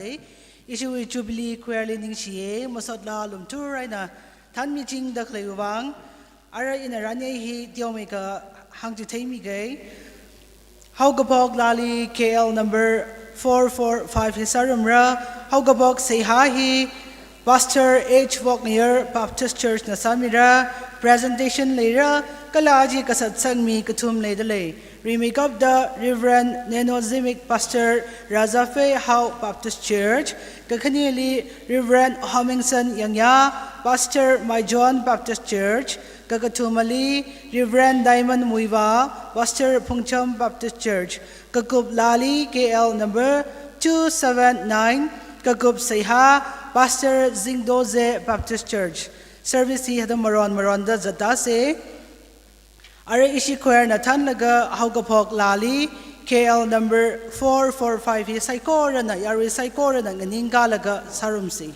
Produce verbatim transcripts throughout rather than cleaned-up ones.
Ishiwui Jubilee Choir li ningshiya, masotla lumthur eina thanmichingda khaleiwui vang, ara ina ranyei hi teomeikha hāngchitheimiga. Haokaphok laali K L number four four five hi sārumra, haokaphok seihā hi Pastor H Wokngayar Baptist Church na sāmira, presentation leira, kala aja kasatsangmi kathum leidalei. Rimeikapta Reverend Neno Zimik Pastor Razafei Hao Baptist Church, kakhaneli Reverend Homingson Yangya Pastor Maijon Baptist Church, kakathumali Reverend Diamond Muivah Pastor Phungcham Baptist Church, kakup laali K L number two seven nine, kakup seihā Pastor Zingdoze Baptist Church. Service hi hithāda maron maronda zatase. Ara ishi choir na thanlaga haokaphok laali K L number four four five hi saikorana, yarui saikorana nganingkalaga sārumsi.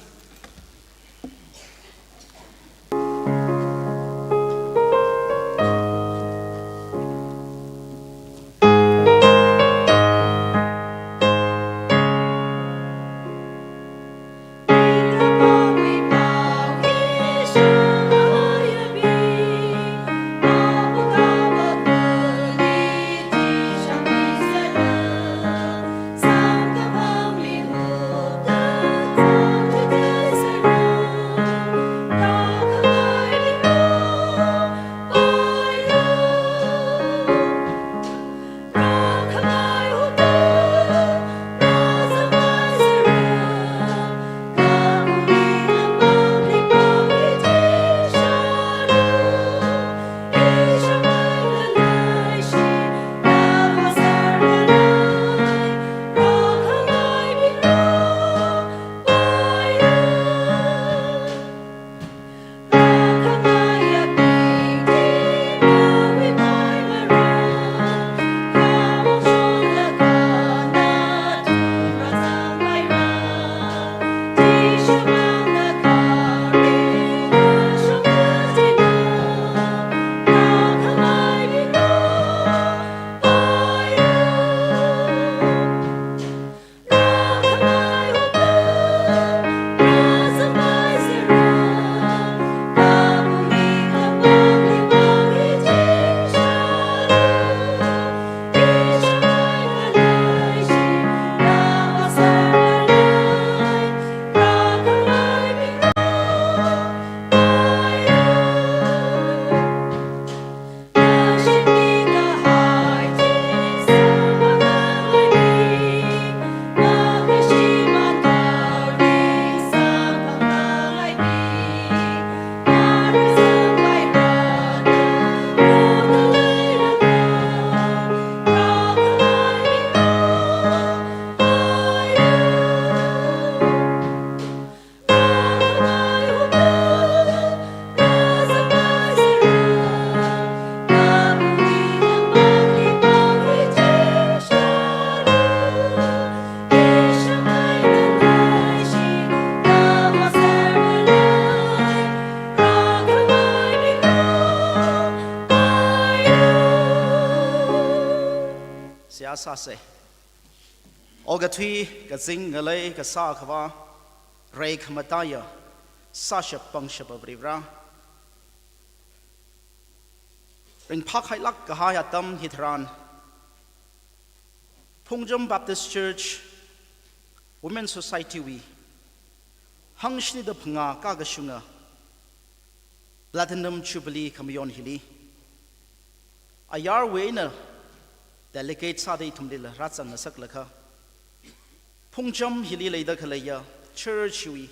Seihā sāsa. Okathui kazing ngalei kasā Akhava, reikhamataiya sāshap pangshap Avā Varivara, ringphākhailāk kahai atam hitharan, Phungcham Baptist Church Women Society wui hangshini da phangā kakashunga Platinum Jubilee khamayon hili, ayarwui eina delegate sāda ithumlila rāzang ngasaklaga, Phungcham hili leida khaleiya church wui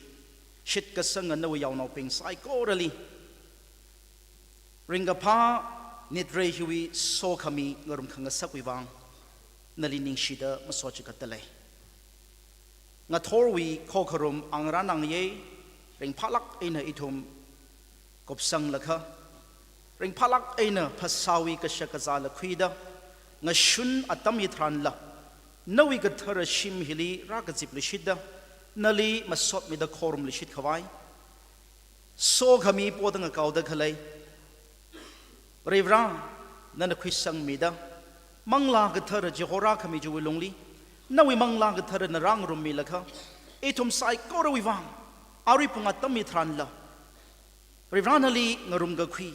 shitkasanga nawui yaonaobing saikorali, ringkaphā nitrei hiwui sokhami ngarumkhangasakwui vang, nali ningshida masot chigatdalei. Ngathorwui khokharum angrānangye, ringphālāk eina ithum kupsanglaga, ringphālāk eina phasāwui kashak kazāla khuida, ngashun atam hitharanla, nawui kathara shim hili rākazipluishitda, nali masotmida khorumluishit khavai, sokhami poda ngakaoda khalei Varivara, nana khuisangmida, Manglā Kathara chihorākhami chiwui lungli, nawui Manglā Katharana rāngarummilaga, ithum saikorawui vang, arui pung atam hitharanla, Varivarāli ngarumkakhui,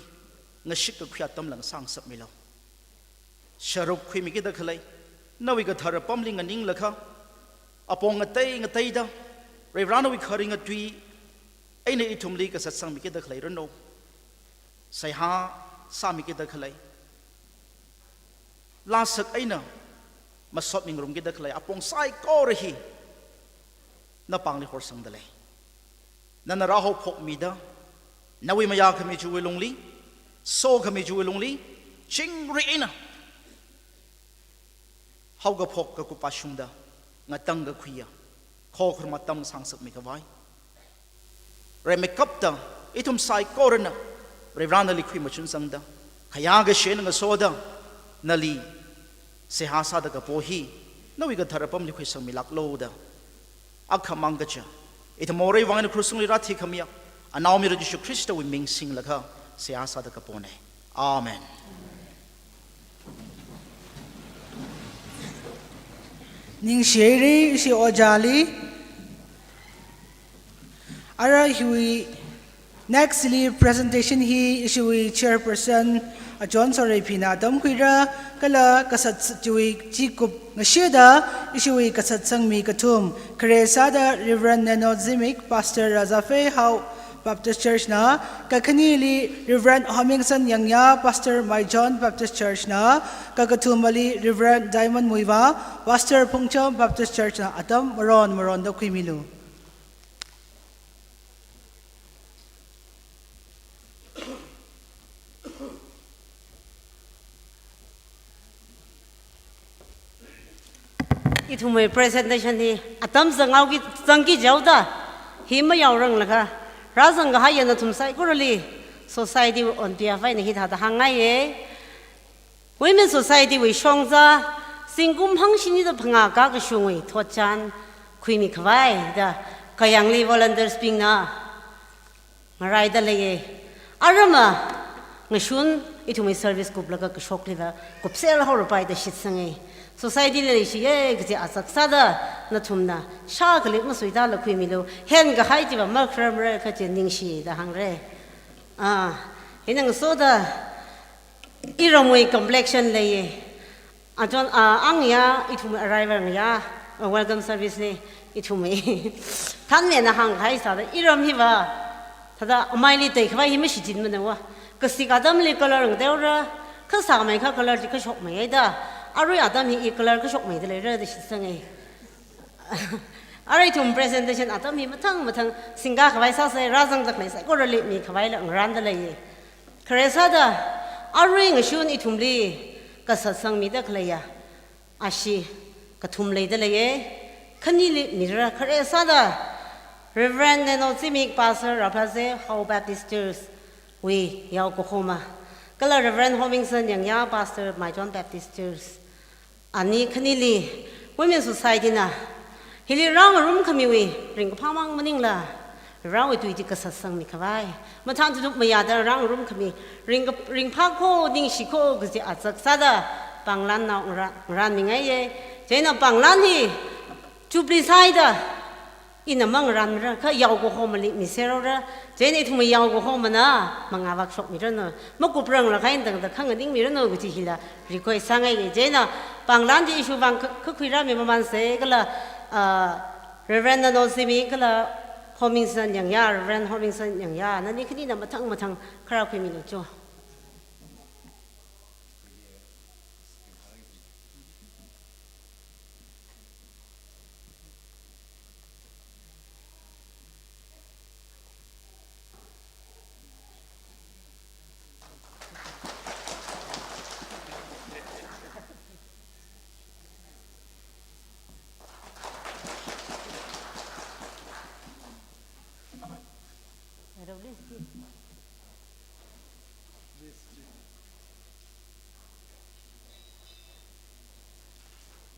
ngashikkakhui atam lāngsāngasakmilu. Sharuk khuimikida khalei, nawui kathara apamli nganinglaga, apong ngatei ngateida, Varivarā nawui kharinga tui eina ithumli kasatsangmikida khaleiranu. Seihā sāmikida khalei, lāsak eina masot mingarumkida khalei apong saikora hi napāngli horsangda lei. Nana rāhaophokmida, nawui mayākhami chiwui lungli, sokhami chiwui lungli, chingri eina haokaphok kakup vāshungda, ngatangkakhuiya khokharum atam sāngasakmi khavai, rimeikapta ithum saikorana Varivarāli khuimachun sangda, khayākashi eina ngasoda, nali seihā sāda kapo hi nawui kathara apamli khuisangmilāklu da, akhamang kaja, ithum morei vang eina krushungli rāthikhamiya Anaomayara Jishu Khristawui ming singlaga seihā sāda kapona. Amen. Ningshi haira ishi ojāli. Ara hiwui next li presentation hi ishiwui chairperson Ajahn Soreipina atam khuira, kala kasat chiwui chikup ngashida ishiwui kasatsangmi kathum, khare sāda Reverend Neno Zimik, Pastor Razafei Hao Baptist Church na, kakhanili Reverend Homingson Yangya, Pastor Maichon Baptist Church na, kakathumali Reverend Diamond Muivah, Pastor Phungcham Baptist Church na, atam maron maronda khuimilu. Ithumwui presentation hi atam zanghaoki, zangki jihaoda, hi mayaoranglaga, rāzangkahaiya nathum saikorali society on behalf eina hithāda hāngngaiya. Women Society wui shongza, zingkum hangshini da phangā kakashungwui thotchan khuimi khavai da, kayāngli volunteers bingna ngaraida leiya. Arama ngashun ithumwui service kuplaga kashokliva kupser haora pai da shitsanga. Society li leishiya kaji azak sāda nathumna shākhalei masuida la khuimilu. Henkahai chiva makharamra kaji ningshi da hāngra. Ah, hina ngasoda iramwui complexion leiya. Ajahn, ah, ang ya, ithum arrival ya, ah, welcome service li ithum. Thanmena hāngkahai sāda, iram hiva, thāda amaili teikhavai hi mashichinmana wa. Kasik atamli color ngateora, kasāmeikha color chi kashokmei da. Arui atam hi i color kashokmeida leira da shitsanga. Arui ithum presentation atam hi mathang mathang singkakhavai sāsa, rāzangda khalei saikorali mikhavai la ngarānda leiya. Khare sāda, arui ngashun ithumli kasatsangmida khaleiya ashi kathum leida leiya. Khanili mira, khare sāda Reverend Neno Zimik, Pastor Razafei Hao Baptist Church wui yaokahoma, kala Reverend Homingson Yangya, Pastor Maichon Baptist Church. Ani khanili, Women Society na hili rāngarumkhamiwui ringkaphāmang maningla, Varewui tui chi kasatsangmi khavai, mathang tutup mayāda rāngarumkhami, ringka-, ringphākho, ningshikho kaji azak sāda panglan nao ngarā-, ngarānmingaiya. Chieina panglan hi Jubilee sāhaida ina mangarānmara, kha yaokahomali miser haora. Chieina ithumwui yaokahomana mangā vākashokmiranu, makupranglakha eina tangda khanganingmiranu kaji hila request sāngaiya. Chieina panglan chi issue vang kha-, kha khuirāmi mamansa kala, ah, Reverend Nano Zimik kala Homingson Yangya, Reverend Homingson Yangya, nani khanina mathang mathang kharā khuimilu cho.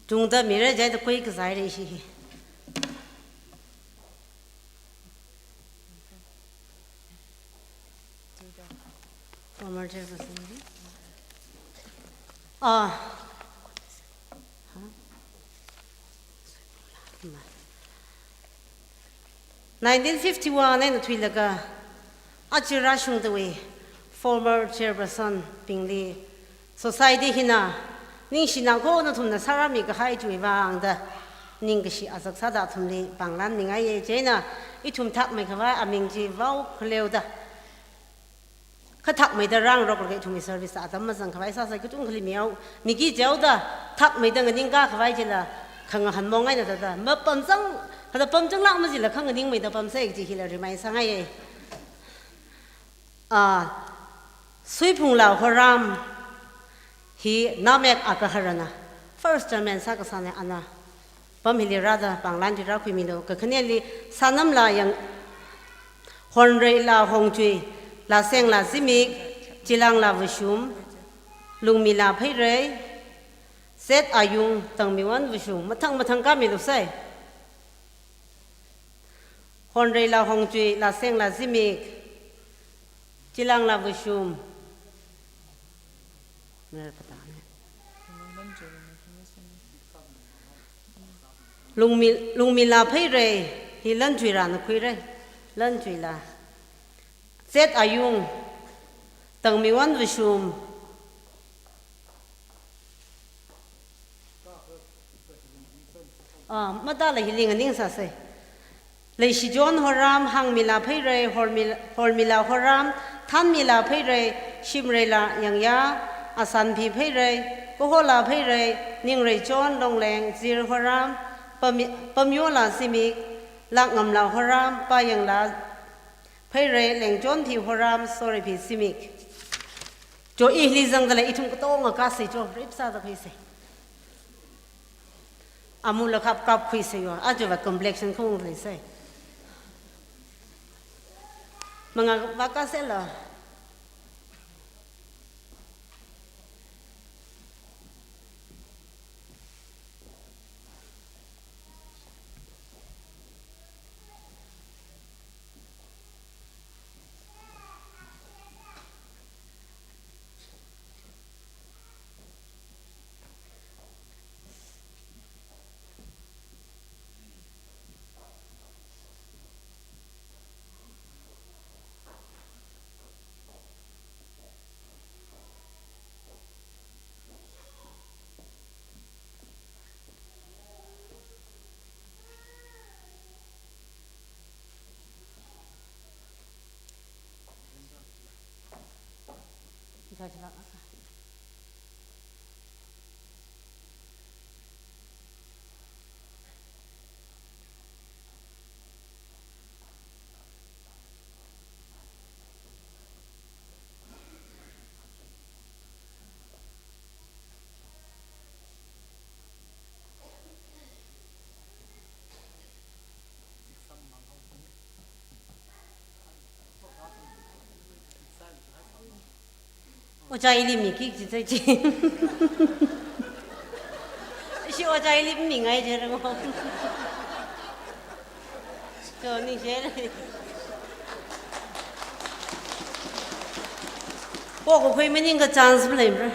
Tungda mira, chieina kuikazāhaira ishi hi. Former chairperson. Ah. Huh? Nineteen fifty-one eina thuilaga aja rāshungdawui former chairperson bingli society hina ningshina ko nathumna sārāmi kahai chiwui vāngda ningkashi azak sāda athumli pānglan mingaiye. Chieina ithum thakmei khavai aming chi Vao Khaleoda khathakmeida rāngarok laga ithumwui service atam mazang khavai sāsai, kachungkhali miyao, miki jaoda thakmeida nganingkā khavai chila khangahān mong eina thāda mapamzang, thāda pamzanglāk majila khanganingmeida pamsai kaji hila remind sāngaiye. Ah, Suiphungla Horam hi Namek agaharana, first chairman sākasāna, ana pam hili rāda pānglan chi rākhuimilu. Kakhaneli Sanamla Yang, Honreila Hongchui, Lasengla Zimik, Chilangla Vashum, Lungmila Pheirei, Zet Ayung, Tangmiwon Vashum, mathang mathang kāmilusai. Honreila Hongchui, Lasengla Zimik, Chilangla Vashum. Lungmi-, Lungmila Pheirei, hi Lanchuirana khuirei. Lanchuila. Zet Ayung, Tangmiwon Vashum. Ah, matāla hili nganingsāsai. Leishichon Horam, Hangmila Pheirei, Hormil-, Hormila Horam, Thanmila Pheirei, Shimreila Yangya, Asanphi Pheirei, Kohola Pheirei, Ningreichon Longleng, Zir Horam, Pami-, Pamyola Zimik, Lakngamla Horam, Payangla Pheirei, Lengchonphi Horam, Soriphi Zimik. Cho, i hili zangdalei ithum katonga kāsai cho, rip sāda khuisai. Amula kap kap khuisai yo, aja va complexion khong leisai. Mangā va kāsai la. Ojā ili mi kik chi tsai chi. Ishi ojā ili mi ngai je rang. Cho, ningshire. Pokakhui maningakha chance maleimara.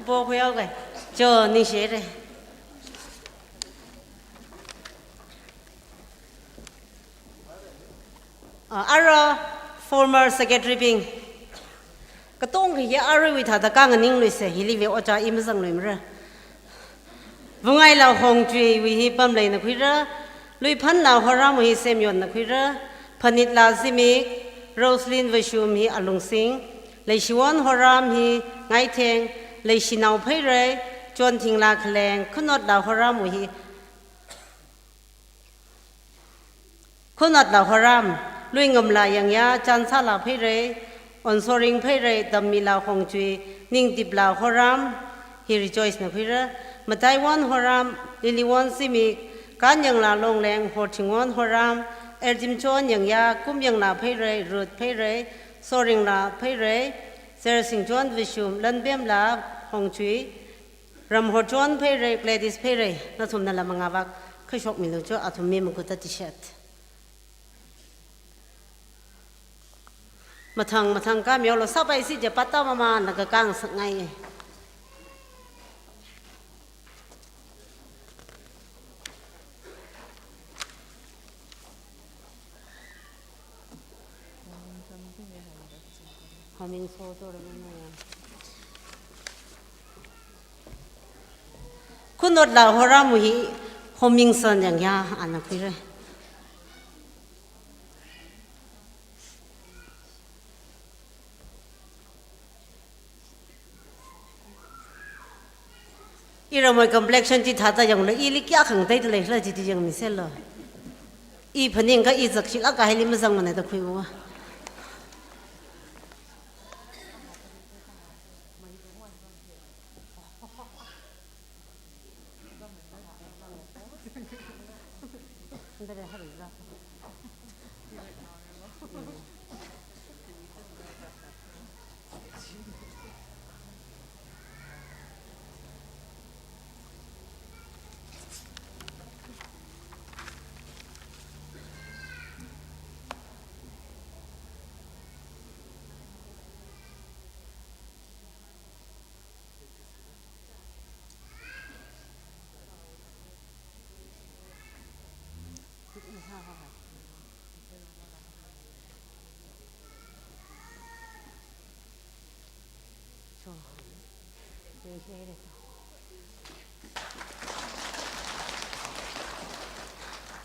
Pokakhui haokai. Cho, ningshire. Ah, ara former secretary bing. Katonga hi aruiwui thāda kānganingluisai, hiliwui ojā i mazangluimara. Vungaila Hongchuiwui hi Pamleina khuira, Luiphanla Horamwui hi Semyonna khuira, Phanitla Zimik, Roslyn Vashum hi Alungsing, Leishiwon Horam hi Ngaitheng, Leishinao Pheirei, Chonthingla Khaleng, Khunotla Horamwui hi Khunotla Horam, Luingamla Yangya, Chansala Pheirei, Onsoring Pheirei, Tammila Hongchui, Ningtipla Horam, hi Rejoice na khuira, Mataiwon Horam, Liliwon Zimik, Kanyangla Longleng, Horthingwon Horam, Erjimchon Yangya, Kumyangla Pheirei, Ruth Pheirei, Soringla Pheirei, Zersingchon Vashum, Lanbemla Hongchui, Ramhorchon Pheirei, Gladys Pheirei, nathumnala mangā vak khashokmilu cho, athum mi makuta T-shirt. Mathang, mathang kāmihaolu, sāpai si je pata mama na kakāng sāngai. Homing so to rama ya. Khunotla Horam hi homing san yangya ana khuira. Iramwui complexion chi thāda yanglu, ili kayākha ngateida leila chi chi yangmiselu. I phaningakha i zakshilāk kahai li mazangmana da khuiwa.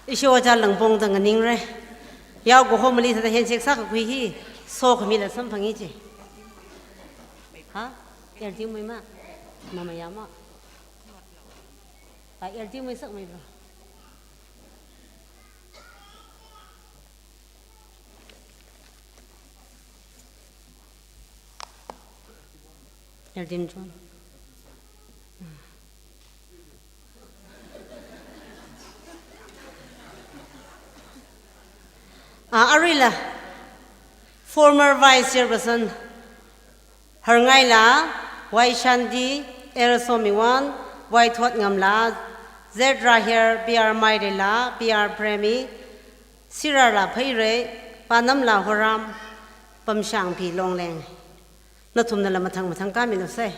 Ishi ojā Langpong da nganingra. Yao kahomali thāda handshake sākakhui hi, sokhami la samphangi chi. Ha? L T mui ma? Mama ya ma? A L T mui sakmei bro. L T mui chon. Ah, aruila, former Vice Chairperson, Harngaila, Y Shanti, L Somiwon, Y Thotngamla, Z Rahel, P R Maireila, P R Premi, Sirala Pheirei, Panamla Horam, Pamshangphi Longleng. Nathumnala mathang mathang kāmilu sai.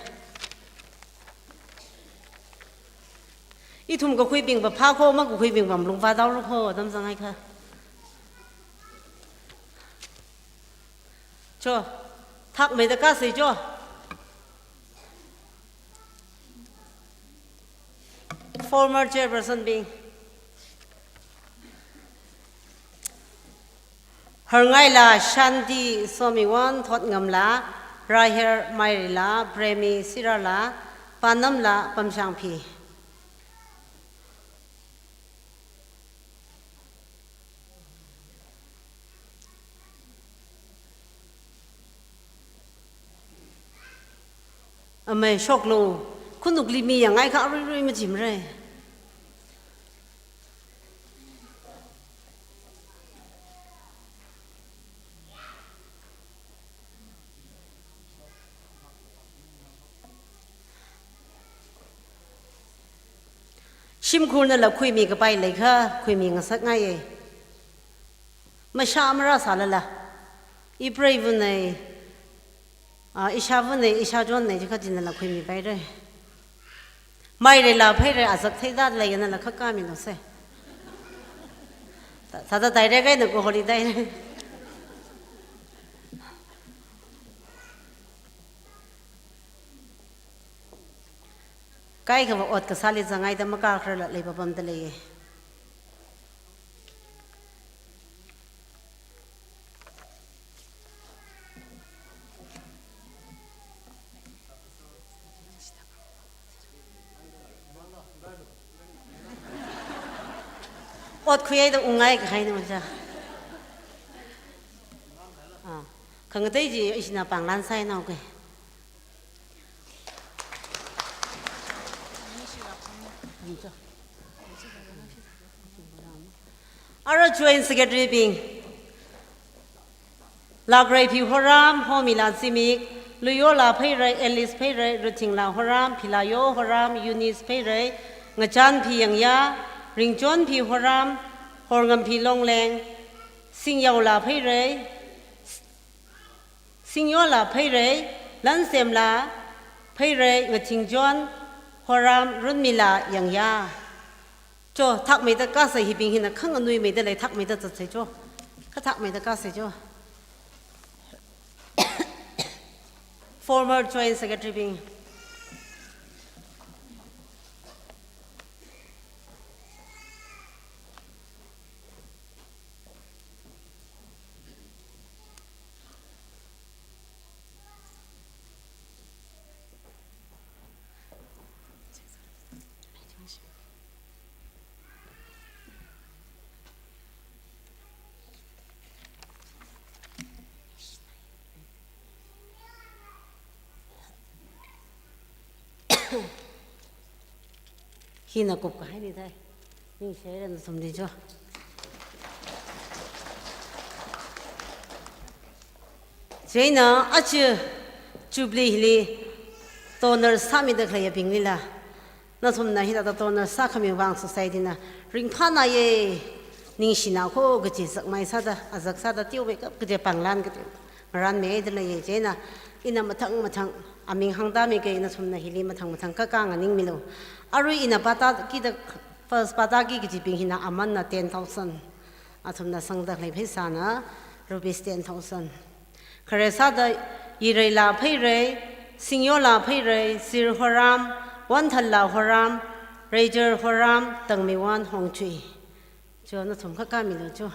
Ithum kakhuibing pa phā kho, makakhuibing pa malung phā daolu kho, tam zangai kha. Cho, thakmeida kāsei cho. Former chairperson bing. Harngaila Shanti, Somiwon Thotngamla, Rahel Maireila, Premi Sirala, Panamla Pamshangphi. Amei shoklu, khanukli mi yangngai kha aruirui machimra. Shimkhurnala khuimi kapai leikha, khuimi ngasakngaiya. Masha marāsālala, ipreivunei, ah, ishāvunei, ishāchonnei, chikha chinala khuimipaira. Maireila Pheirei azak theida leiyanala khakāmilu sai. Thāda direct eina ko holiday. Kaikhava ot kasāli zangaida makakharala leipapamda leiya. Ot khuihaida ungngai kahaina macha. Ah, khangatei chi ishina pānglan sainaoke. Ara Joint Secretary bing, Lakreiphi Horam, Homila Zimik, Luyola Pheirei, Alice Pheirei, Ruthingla Horam, Philayo Horam, Eunice Pheirei, Ngachanphi Yangya, Ringchonphi Horam, Horngamphi Longleng, Singyaola Pheirei, Singyola Pheirei, Lansemla Pheirei, Ngathingchon Horam, Runmila Yangya. Cho, thakmeida kāsei, hibing hina khanganuimeida lei, thakmeida zatsei cho. Kha thakmeida kāsei cho. Former Joint Secretary bing. Hina kupkahaina dai. Ningshire nathumli jo. Chieina aja Jubilee hili donor sāmida khaleiyabinglila, nathumna hithāda donor sākhami vang society na ringphānāye, ningshina kho kaji zakmai sāda, azak sāda teomeikap kaji pānglan kaji ngaranmida leiye. Chieina ina mathang mathang aming hāngtāmi kei, nathumna hili mathang mathang kakā nganingmilu. Arui ina pātākida, first pātāki kajibing hina amanna ten thousand. Athumna sangda khalei pheisāna rupees ten thousand. Khare sāda Yireila Pheirei, Singyola Pheirei, Sir Horam, Wanthalla Horam, Rager Horam, Tangmiwon Hongchui. Cho, nathum kakāmilu cho.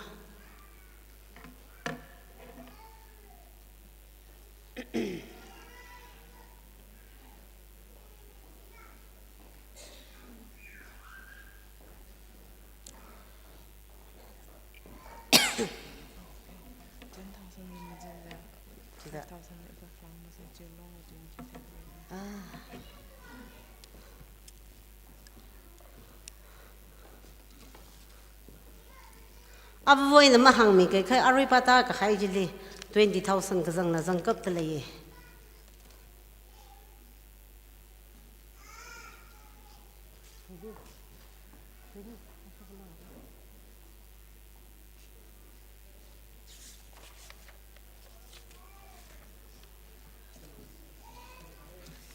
Avā ina mahāngmi kei khai, arui pātākahai chili twenty thousand kazangla zangkapta leiye.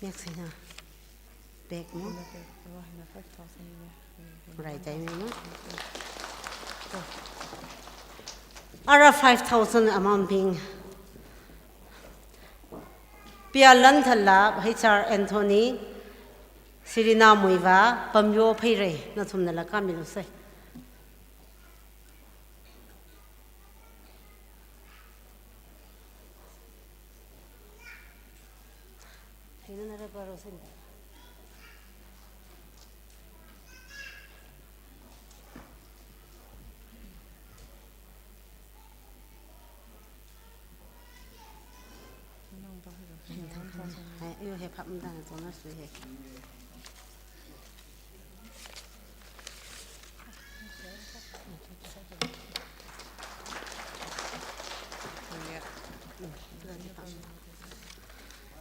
Next ina. Back mo? Right, I mean, no? Ara five thousand amount bing. Pia Lanthalla, H R Anthony, Sirina Muivah, Pamyo Pheirei, nathumnala kāmilu sai.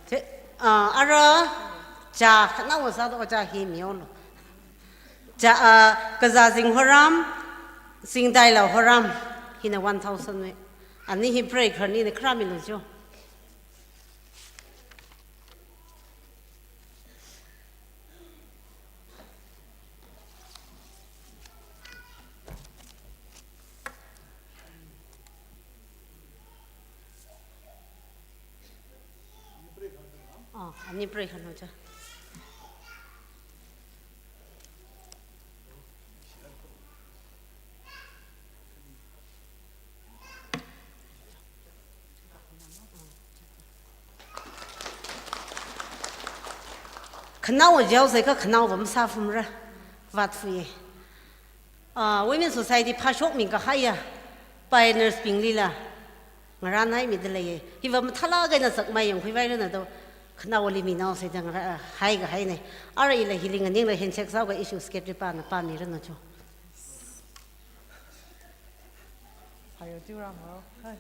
Che, ah, ara, cha, khanaowa sāda cha hi miolo. Cha, ah, Kazazing Horam, Singdaila Horam, hina one thousand we. Ani hi break kharnina kharāmilu jo. Ah, ani break kharno cha. Khanaowa jihaosa kha khanaowa masāphumra, vātphuiye. Ah, Women Society phāshokmi kahaiya pioneers binglila ngaranhaimida leiye. Hiva mathālāk eina sakmai yangkhuivairanu do, khanaowali minaosa da ngara-, haikahaine. Ara ila hili nganingla handshake sāhaoga issue secretary pana pāmiranu cho. Hayo tiu rang hao. Hai.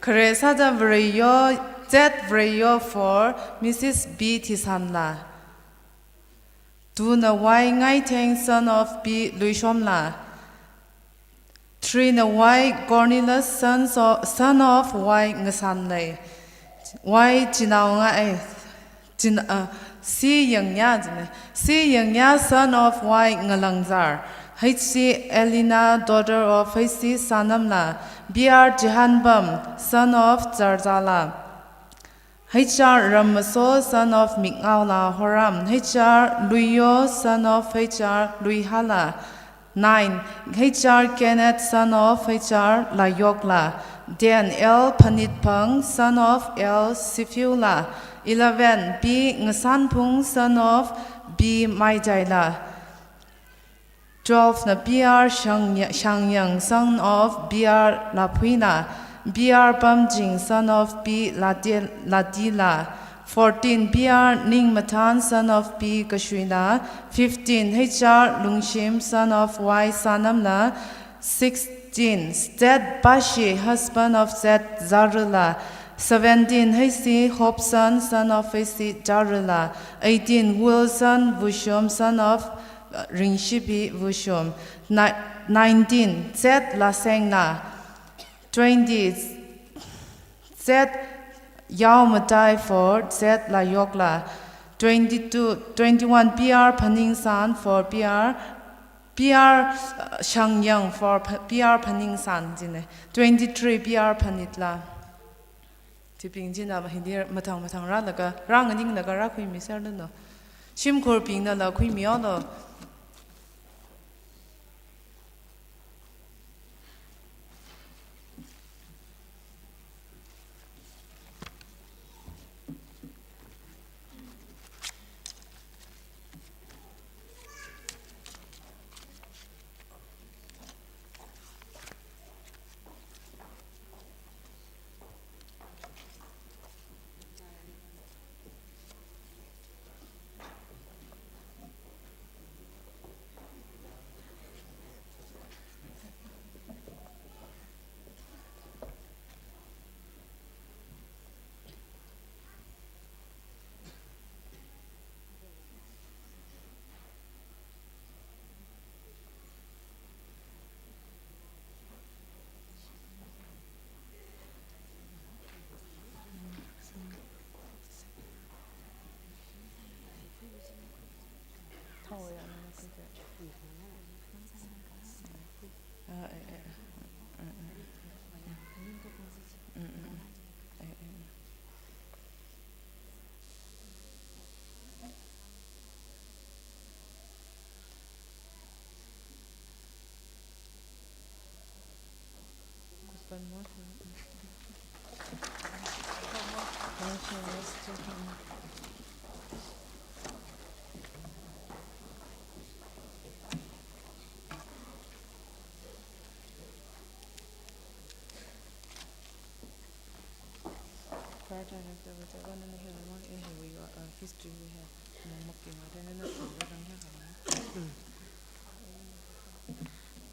Khare sāda Vareyo, Z Vareyo four, Missus B Thisanla. Two na Y Ngaitheng, son of P Luishomla. Three na Y Cornelius, sons of, son of Y Ngasanlei. Y Chinaongai, Chin, uh, C Yangnya, chin, C Yangnya, son of Y Ngalangzar. H C Elena, daughter of H C Sanamla. B R Jihanbam, son of Zarzala. H R Ramaso, son of Mikngaola Horam. H R Luiyo, son of H R Luihala. Nine, H R Kenneth, son of H R Layokla. Ten, L Phanitphang, son of L Sifiula. Eleven, B Ngasanphung, son of B Maijaila. Twelve na B R Shang-, Shangyang, son of B R Laphuina. B R Pamjing, son of P Lati-, Latila. Fourteen, B R Ningmathan, son of P Kashuina. Fifteen, H R Lungshim, son of Y Sanamla. Sixteen, Z Bashi, husband of Z Zarula. Seventeen, H C Hobson, son of H C Zarula. Eighteen, Wilson Vushum, son of, uh, Ringshibi Vushum. Ni-, nineteen, Z Lasengna. Twenty, Z Yao Matai for Z Layokla. Twenty-two, twenty-one, B R Phaningsan for B R, B R, uh, Shangyang for P-, B R Phaningsan, chine. Twenty-three, B R Phanitla. Chibing china Hindi mathang mathang rālaga, rānganinglaga rākhuimiserranu. Shimkhurbingnala khuimihaolu.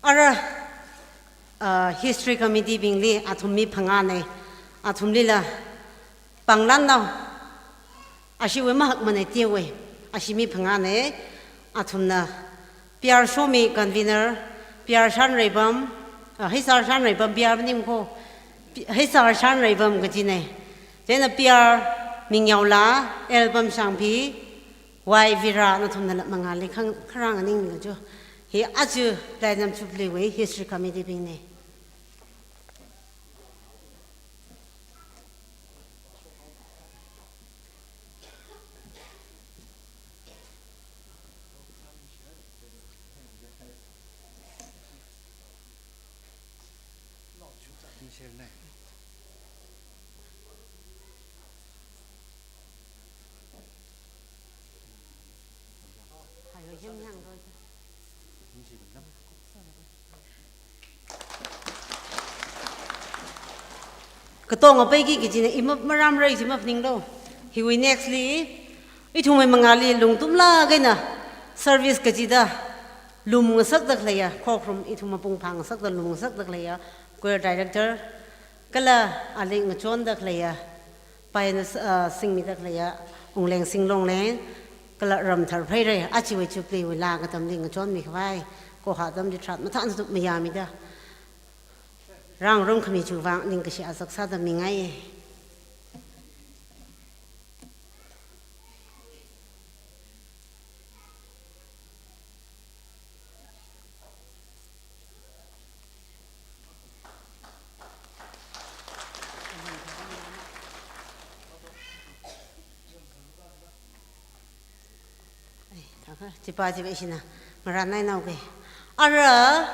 Ara, uh, History Committee bingli athum mi phangāne, athumlila pānglanna, ashiwui mahak manei tiwui, ashi mi phangāne, athumna P R Shomi convener, P R Shanreibam, ah, H R Shanreibam, P R maningkho, P-, H R Shanreibam kajine. Chieina P R Mingyaola, L Pamshangphi, Y Vira, nathumnala mangāli khang-, kharānganingla jo. Hi aja Platinum Jubilee wui History Committee bingne. Katonga peiki kajina ima maram rai jima phaninglo. Hiwui next li, ithumwui mangāli lungtumlāk eina service kajida lumngasakda khaleiya, khokharum ithum mapung phāngasakda lumngasakda khaleiya, choir director, kala ali ngachonda khaleiya, paina, ah, singmida khaleiya, Ungleng Singlongleng, kala Ramthar Pheirei, ajawui Jubilee wui laa katamli ngachonmi khavai, khoha atamli tharan mathānda tup mayāmida rāngarum khami chiwui vang ningkashi asak sāda mingai. Chipa chipa ishina ngaran nainao ke. Ara,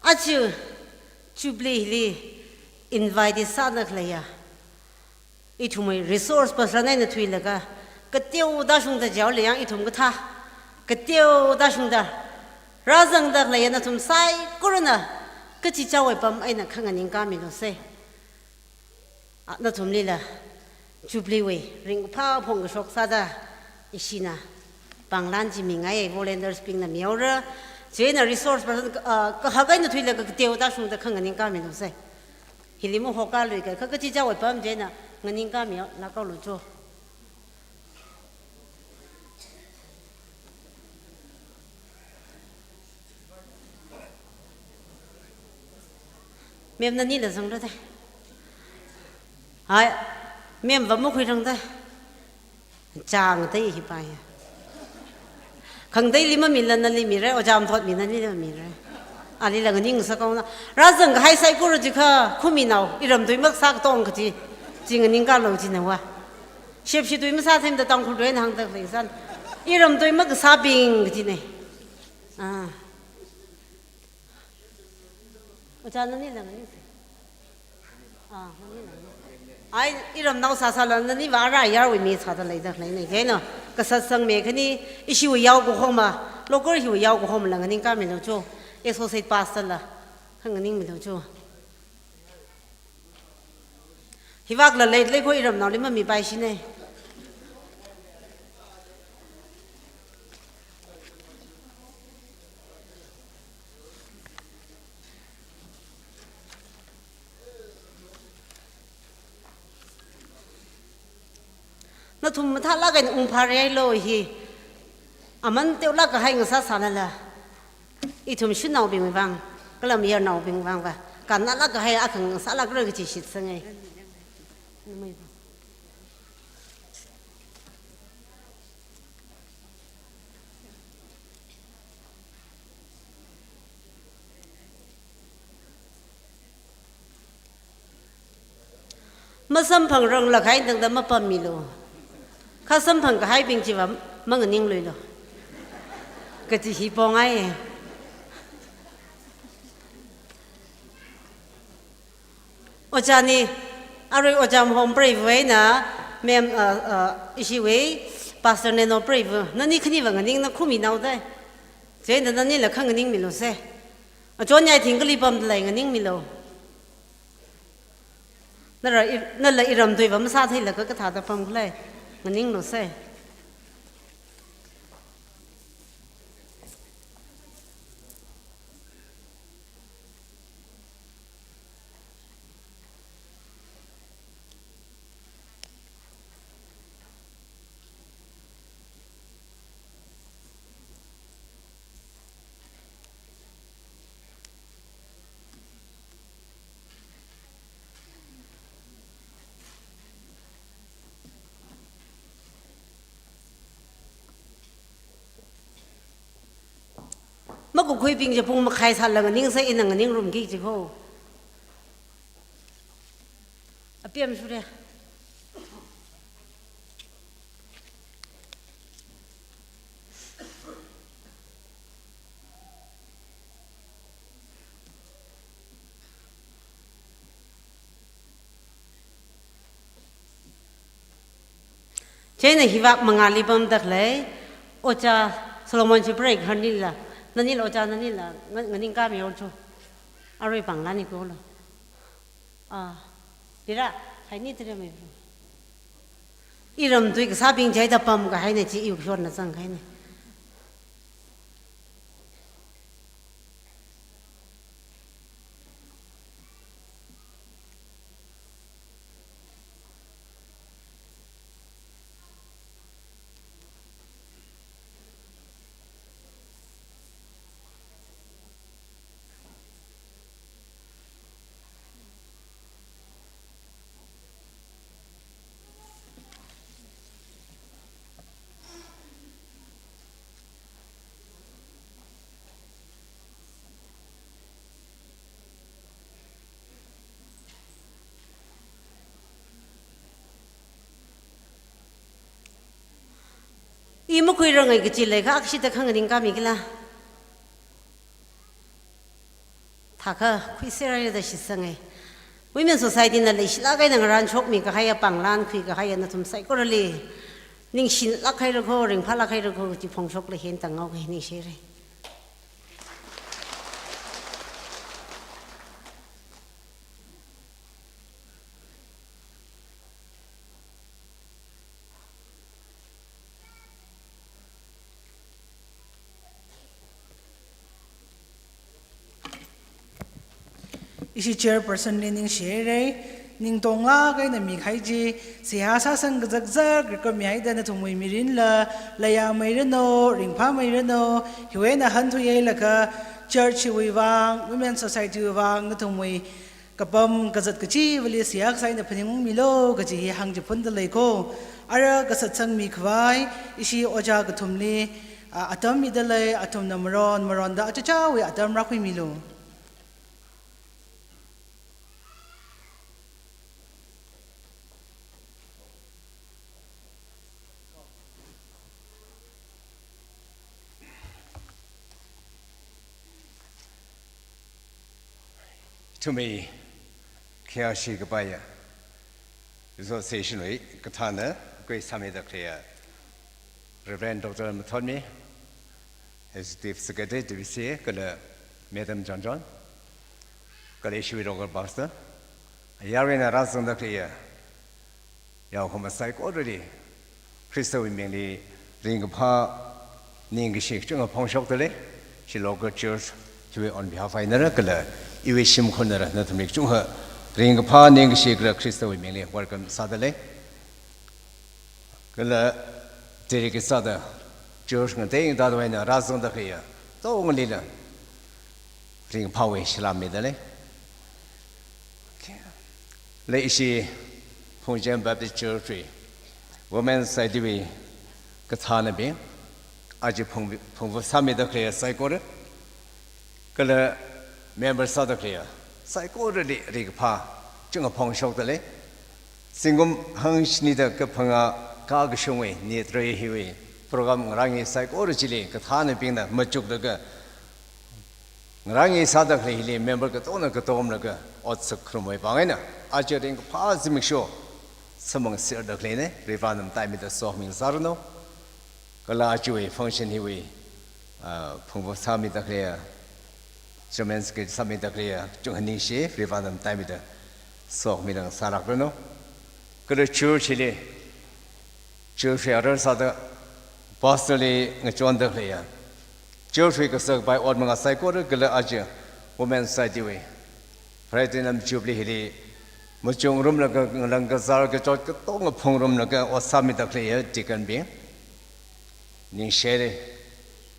achu Jubilee hili invite sāda khaleiya ithumwui resource person eina thuilaga, kateoda shungda jaole yang ithum kathā, kateoda shungda rāzangda khaleiya nathum saikorana kachichāwui apam eina khanganing kāmilu se. A, nathumlila Jubilee wui ringphā phongkashok sāda ishina panglan chi mingai, volunteers bingna mihaora. Chieina resource person, a, kahak eina thuilaga kateoda shungda khanganing kāmilu se. Hili mahokālui kahai, kha kachichāwui apam chieina nganing kāmihaolākaolu cho. Ma'am nanila zangra da. Hai, ma'am va makhuirang da. Chang da hi pa ya. Khangateili mamila nali mira, ojā Mathotmi nanila mira. Alila nganing sākaona. Rāzang kahai saikora chikha, khuminao, iram tui makasā katong kaji, chi nganing kālu china va. Shepshi tui masāthemda Tangkhul tui eina hāngda khalei san. Iram tui makasābing kajina. Ah. Ojā nanila nganing se. Ah, nanila nganing. Ai, iramnao sāsāla nani va ara yarwui mi sāda leida khaleina. Chieina, kasā sangmi khani, ishiwui yao kahoma, local hiwui yao kahomala nganing kāmilu cho. Associate pastor la khanganingmilu cho. Hivakla lei, leikho iramnaoli mamipaishina. Nathum mathālāk eina ungphāra lo hi. Aman teolāk kahai ngasāsālala, ithum shanaobingwui vang, kala mayarnaobing vang va, kannalāk kahai akha ngasālākra kaji shitsanga. Masamphangranglāk kahai tangda mapammilu. Kha samphang kahaibing chiva manganingluilu kaji hi pongai. Ojāna, arui ojā Mahom preiva eina, ma'am, uh, uh, ishiwui, Pastor Neno preiva, nani khaniva nganingna khuminao da. Chieina nanila khanganingmilu se. Achon yai thing kali pamda lei nganingmilu. Nara i-, nala iram tuiva masātheilaga kathāda pam khalei nganinglu se. Makakhuibing chi pung makhai sāla nganingsai, ina nganingrumki jiko. Apem shure. Chieina hivak mangāli pamda khalei, Ojā Solomon Chiprei khanila, nanila ojā nanila, nga-, nganing kami ojā. Arui pangla ni kola. Ah, pira, hai ni tira mai bro. Iram tui kasābing jaida pam kahaina chi iwuk shonna zang kahaina. Makhuirangai kachi leikha, akshida khanganing kami kila. Thakha, khuisera da shitsanga. Women Society na leishilāk eina ngarānshokmi kahaiya pānglan khuikahaiya nathum saikorali ningshilāk haira kho, ringphālāk haira kho, kachi phongshokla hentang ngaoga, ningshire. Ishi chairperson li ningshire, ningtonglāk eina mikahai chi, seihā sāsang kazakzak rikam mihaida nathumwui mirinla, layāmeiranu, ringphāmeiranu, hiwui eina hanthuihailakha, church wui vang, Women Society wui vang, nathumwui kapam kazat kachivali seihā kasā eina phaningungmilu kaji hi hāngchiphunda lei kho. Ara kasatsangmi khavai, ishi ojā kathumli, a, atam mida lei, athumna maron, maronda achichāwui atam rākhuimilu. Ithumwui khayāshi kapaiya Resource Station wui kathāna, khuisāmida khaleiya Reverend Doctor Mathotmi, Executive Secretary, D B C A, kala Madam John John, kala ishiwui local pastor, ayarwui eina rāzangda khaleiya yaokahoma saikorali Khristawui mingli ringkaphā ningkashi kachungkha phongshokda lei, ishi local church hiwui on behalf einara kala iwui shimkhurnara nathumli kachungkha ringkaphā ningkashi kala Khristawui mingli welcome sāda lei. Kala tiri kasāda church ngatei ngatā eina rāzangda khaleiya katongalila ringphāwui salām mida lei. Okay. Kala ishi Phungcham Baptist Church wui Women Society wui kathānabing, aja phung, phungvap sāmida khalei saikora, kala member sāda khalei saikorali ringkaphā kachungkha phongshokda lei. Zingkum hangshinida kaphangā kakashungwui, ni tharui hiwui program ngarānki saikora chili kathānabingna machuklaga ngarānki sāda khalei hili member katongana katomlaga otsak kharumwui vang eina aja ringkaphā zimiksho samphangserda khaleina, Varivarana mataimida sokhami ngasāranu. Kala ajawui function hiwui, ah, phungvap sāmida khalei, chairman secretary sāmida khalei, kachungkha ningshi, Varivarana mataimida sokhami ngasāranu. Kala church hili, church wui arar sāda, pastor li ngachonda khalei, church wui kasā kapai ot manga saikora kala aja Women Society wui Platinum Jubilee hili machungrumlaga, ngalang kazār kachot katonga phungrumlaga ot sāmida khalei deacon bing, ningshire.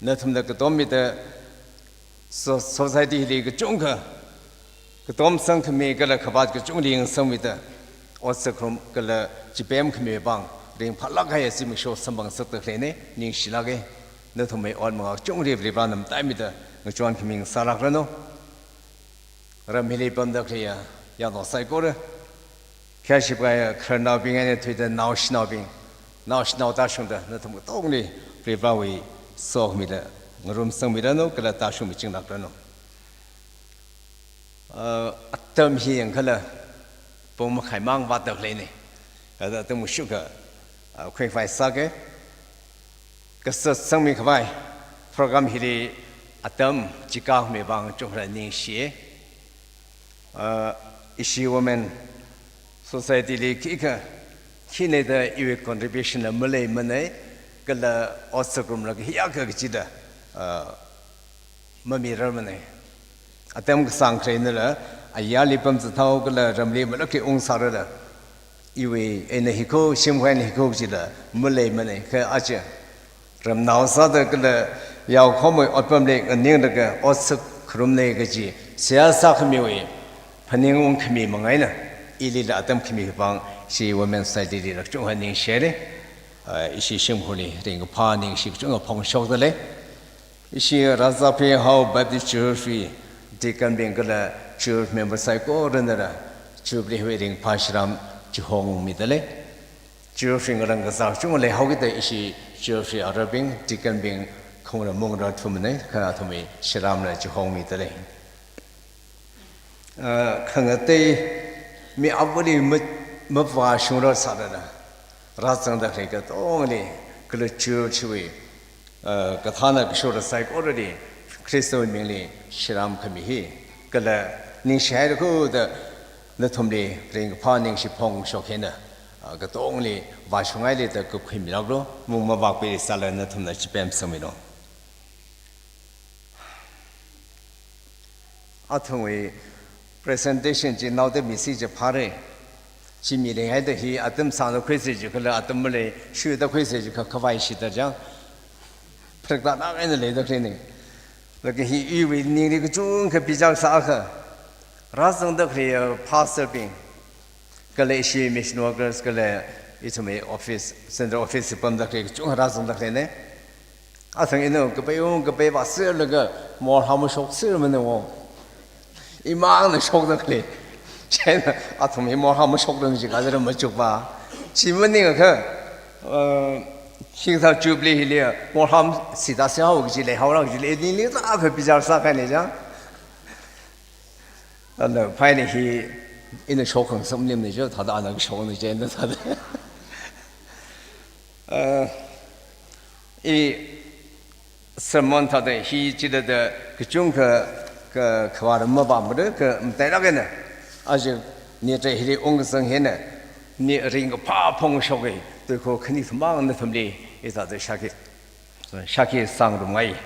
Nathumna katommida so-, society hili kachungkha katom sangkhami kala khavāt kachungli ngasangmida otsak kharum kala chipem khami vang ringphālāk kahai zimiksho samphang ngasakda khaleina, ningshilāka. Nathumwui ot manga kachungli Varivarana mataimida ngachonkhami ngasāranu. Ram hili pamda khalei yarnao saikora, khayāshi kapaiya khararnaobing eina thuida naoshinaobing, naoshinao tāshungda nathum katongli Varivarawui sokhami da ngarumsangmiranu kala tāshungmi chinglākranu. Ah, atam hi yangkhala pung makhai mang vātda khaleina. Thāda atam kashukha, ah, khuivai sāka. Kasā sangmi khavai program hili atam chikāmi vang chungkha ningshi. Ah, ishi Women Society li khikha, khina da iwui contribution la maleimana, kala otsak kharumla hiyākha kachida, ah, mamirarmana. Atam kasāng khaleina la, ayarli pamzat haokhala ramli malakhi ungsārala, iwui eina hiko, shimkhur eina hiko kachila maleimana, kha aja ramnao sāda kala yaokahomawui otpamli nganinglaga otsak kharumna kaji seihā sākhamiwui phaningungkhami manga eina, ilila atam khami vang ishi Women Society lila kachungkha ningshira. Ah, ishi shimkhurli ringkaphā ningshi kachungkha phongshokda lei. Ishi Rāzakphihao Baptist Church wui deacon bing kala church member saikoranala Jubilee wui ringphā salam chihomida lei. Church ngarang kazā chungda leihaokida ishi church arabing, deacon bing, khongra mongra athumna, kha athumwui salamla chihomida lei. Ah, khangatei mi avāli ma-, mavāshungra sālala, rāzangda khalei katongli, kala church wui, ah, kathāna kashura saikorali, Khristawui mingli salam khami hi, kala ningshihairakho da, nathumli ringkaphā ningshi phongshok eina, ah, katongli vāshungngaili da kapkhuimilāklu, mung mavākhuili sālala nathumna chipemsangmilu. Athumwui presentation chi naoda misi chi phāra. Chi miringhaida hi atam sāngda khuisa jikhala atam malei, shuida khuisa jikha khavai shida chang. Pharikta nang eina leida khaleina. Laga hi iwui ningli kachungkha bichar sākha, rāzangda khalei, uh, pastor bing, kala ishi mission workers, kala ithumwui office, central office pamda khalei kachungkha rāzangda khaleina. Athang ina kapai ung kapai vāserlaga morhā mashoksermana wo. Imangna shokda khalei. Chieina athum hi morhā mashokda jikha zara machukpa. Chi maningakha, uh, hikathā Jubilee hili morhā sita sihao kaji leihaora kaji lei, ningli tākha bichar sākahaina chang. Ana phaini hi ina shokkhangasak maningmana jo, thāda ana shokna chieina thāda. Ah, i sermon thāda hi chithāda kachungkha, kha, khavāra mavāmara, kha matailāk eina, aja nitrei hili ungkasang hina, ni ringkaphā phongshoka, tuikho khani thumang nathumli, ithāda shākhi, shākhi sāngarumngai.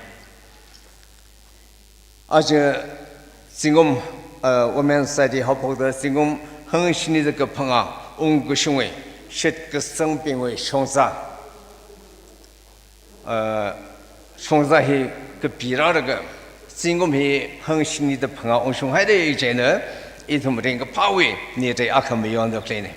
Aja zingkum, uh, Women Society haophokta zingkum hangshinida kaphangā ungkashungwui shitkasangbingwui shongza, uh, shongza hi kapirālaga zingkum hi hangshinida phangā ungshunghaira chieina ithum ringkaphāwui nitrei akha mayonda khaleina.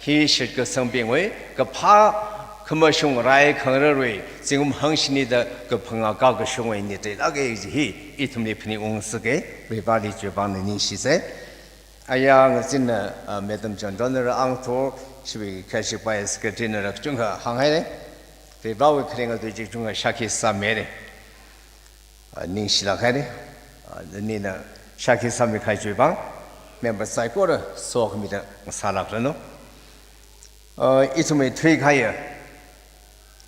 Hi shitkasangbingwui kaphā khamashung rai khangararwui zingkum hangshinida kaphangā kakashungwui nitreilāka kaji hi ithumli phaningungngasaka, Varivarali chiwuivang ningshisa. Aya ngazinna, ah, Madam John Donner Angthor, chiwui kashipaiya secretary nala kachungkha hānghaira. Varivarawui kharinga tui chi kachungkha shākhi sāmira. Ah, ningshilāk haira. Ah, nina shākhi sāmikahai chiwuivang, member saikora sokhamida ngasālākranu. Ah, ithumwui thuikahaiya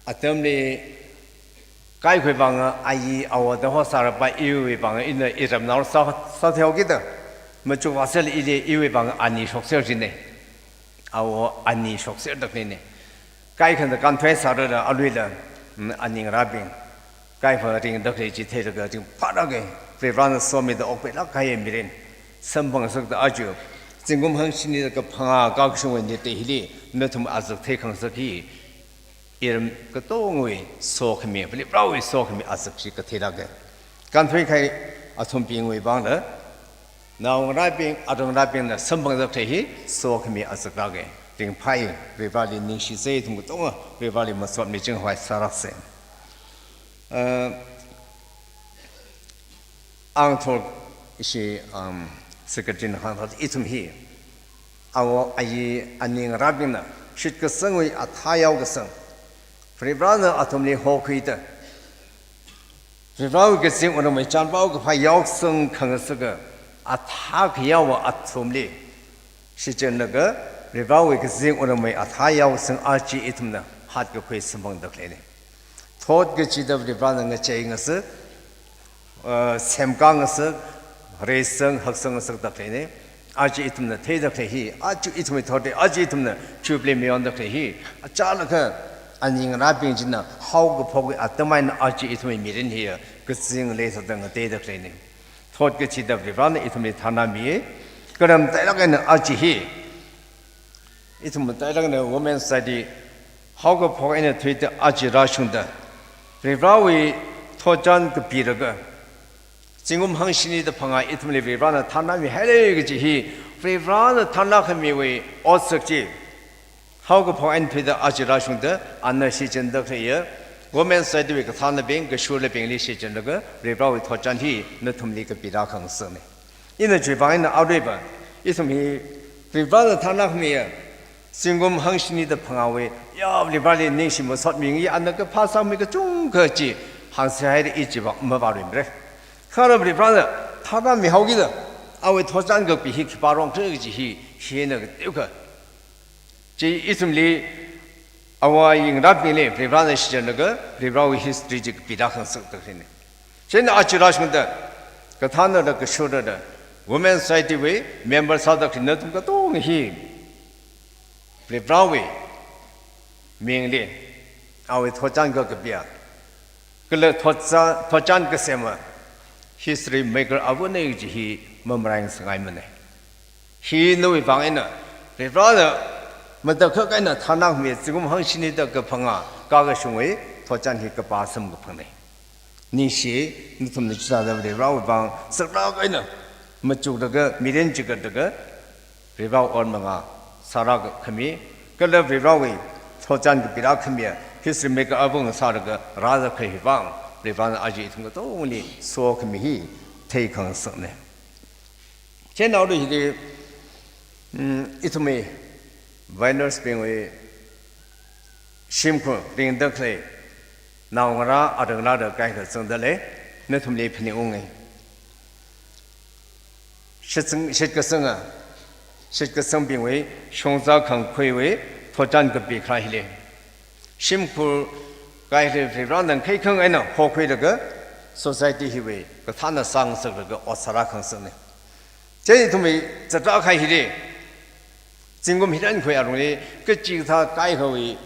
atamli kaikhawui vang ayi awo da hosāra pa iwui vang ina iramnao sā, sātheihaokida, machuk vāserla ili iwui vang ani shokser jina. Awo ani shokserda khaleina. Kaikhana kānthui sārala aluila, mm, aningarābing kaikha ringda khalei chi theilaga ringphālāka, Varivarana somida okpailāk kahai mirin samphangngasakta aja zingkum hangshinida kaphangā kakashungwui nitrei hili nathum azak theikhangasak hi iram katongwui sokhami, Varivarawui sokhami azak chi katheilāka. Kānthuikahai athumbingwui vangla, naongarābing, arangarābingna samphangda khalei hi sokhami azaklāka. Ringphāya, Varivarali ningshisa, ithum katonga Varivarali masot miching khavai sālāksa. Uh, Angthor ishi, um, secretary na hāngthāda ithum hi awo ayi aningarābingna shitkasangwui athā yaokasang, Varivarana athumli hokhuida, Varivarawui kazing otramwui chānpao kaphā yaosang khangasaka athā khayaowa athumli shichinlaga, Varivarawui kazing otramwui athā yaosang aja ithumna hatkakhui samphangda khaleina. Thot kachida Varivarana ngacheingasak, uh, semkāngasak, reisang haksanngasakda khaleina. Aja ithumna theida khalei hi, aja ithumwui thot hi, aja ithumna Jubilee mayonda khalei hi, achālakha aningarābing china haokaphokwui atam eina aja ithumwui mirin hiya kazing leisāda ngateida khaleina. Thot kachida Varivarana ithumli tharnāmiya, kala matailāk eina aja hi ithum matailāk eina Women Society haokaphok eina thuida aja rāshungda, Varivarawui thotchan kapilaga, zingkum hangshinida phangā ithumli Varivarana tharnāmihaira kaji hi, Varivarana tharnākhamiwui otsak chi haokaphok eina thuida aja rāshungda, ana shichinda khaleiya Women Society wui kathānabing, kashurlabingli shichinlaga, Varivarawui thotchan hi nathumli kapirā khangasakna. Ina chiwuivang eina aruiva, ithum hi Varivarana tharnākhamiya Zingkum hangshini da phangāwui, ya, Vareli ningshi masotmi ngi, ana kaphā sāmi kachungkha chi, hāngsi haida i chi vak mavāluimara. Kha Varena tharā mihaokida, awui thotchan kapi hi khipā rong khala kaji hi, hina kateokha. Chi ithumli, awui yingrabingli, Varena shichinlaga, Varewui history chi kapida khangasak da khalei ni. Chieina aja rāshungda, kathānada kashurada, Women Society wui member sāda khalei nathum katonga hi, Varewui mingli, awui thotchan kakapiya, kala thotcha-, thotchan kasema, history maker avana kaji hi mamarāngasakngaimana. Hi nawui vang eina, Varena matakhak eina tharnāmi zingkum hangshini da kaphangā, kakashungwui thotchan hi kapā samkaphangna. Ningshi, nathumna chithāda Varewui vang, saklāk eina, machuklaga, mirin chikatlaga, Varewui ot mangā sārākhami, kala Varewui thotchan kapida khami, history maker avana sālaga rāda khalei hi vang, Varena aja ithum katongli sokhami hi theikhangasakna. Chieina aruihili, mm, ithumwui, pioneers bingwui, shimkhur ringda khalei, naongarā, arangarā da kaikha zangda lei, nathumli phaningunga. Shitsang, shitkasanga, shitkasangbingwui, shongza khangkhuiwui, thotchan kapi kharā hili. Shimkhur kaikha Varena khaikhang eina hokhuilaga, society hiwui, kathānna sāngasaklaga ot sārākhangasakna. Chieina ithumwui zatrā kahai hili, zingkum hirankhui alungli, kachikathā kaikhawui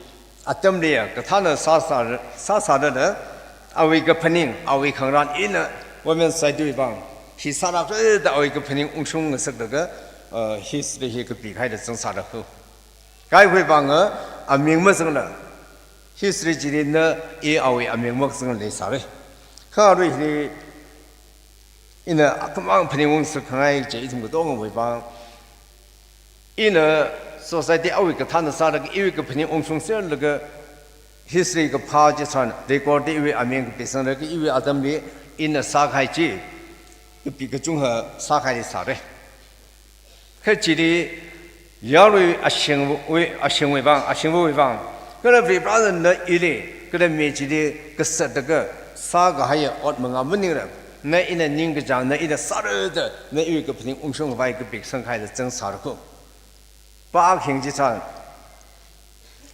atamli ya, kathānna sāsā, sāsāda, awui kaphaning, awui khangarān ina, Women Society wui vang, hi sārākhala da awui kaphaning ungshung ngasaklaga, uh, history hi kapi kahaida zangsālaga. Kaikhawui vang, uh, aming mazangla, history chili na i awui aming mazangla leisāra. Kha aruihili, ina akhamang phaningung sākhangai chi ithum katongawui vang. Ina society awui kathānna sālaga, iwui kaphaning ungshung serlaga, history kaphā chitharan, record iwui aming kapisanglaga, iwui atamli ina sākahai chi, kapi kachungkha sākahai leisāra. Kha chili, yaruiwui ashingwui, ashingwui vang, ashingvawui vang, kala Varena ili, kala mi chili kasatlaga sākahaiya ot mangā maningla, na ina ningkachāng, na ina sārada, na iwui kaphaning ungshungkhavai kapi sangkhaida zangsālaga. Pākhing chitharan,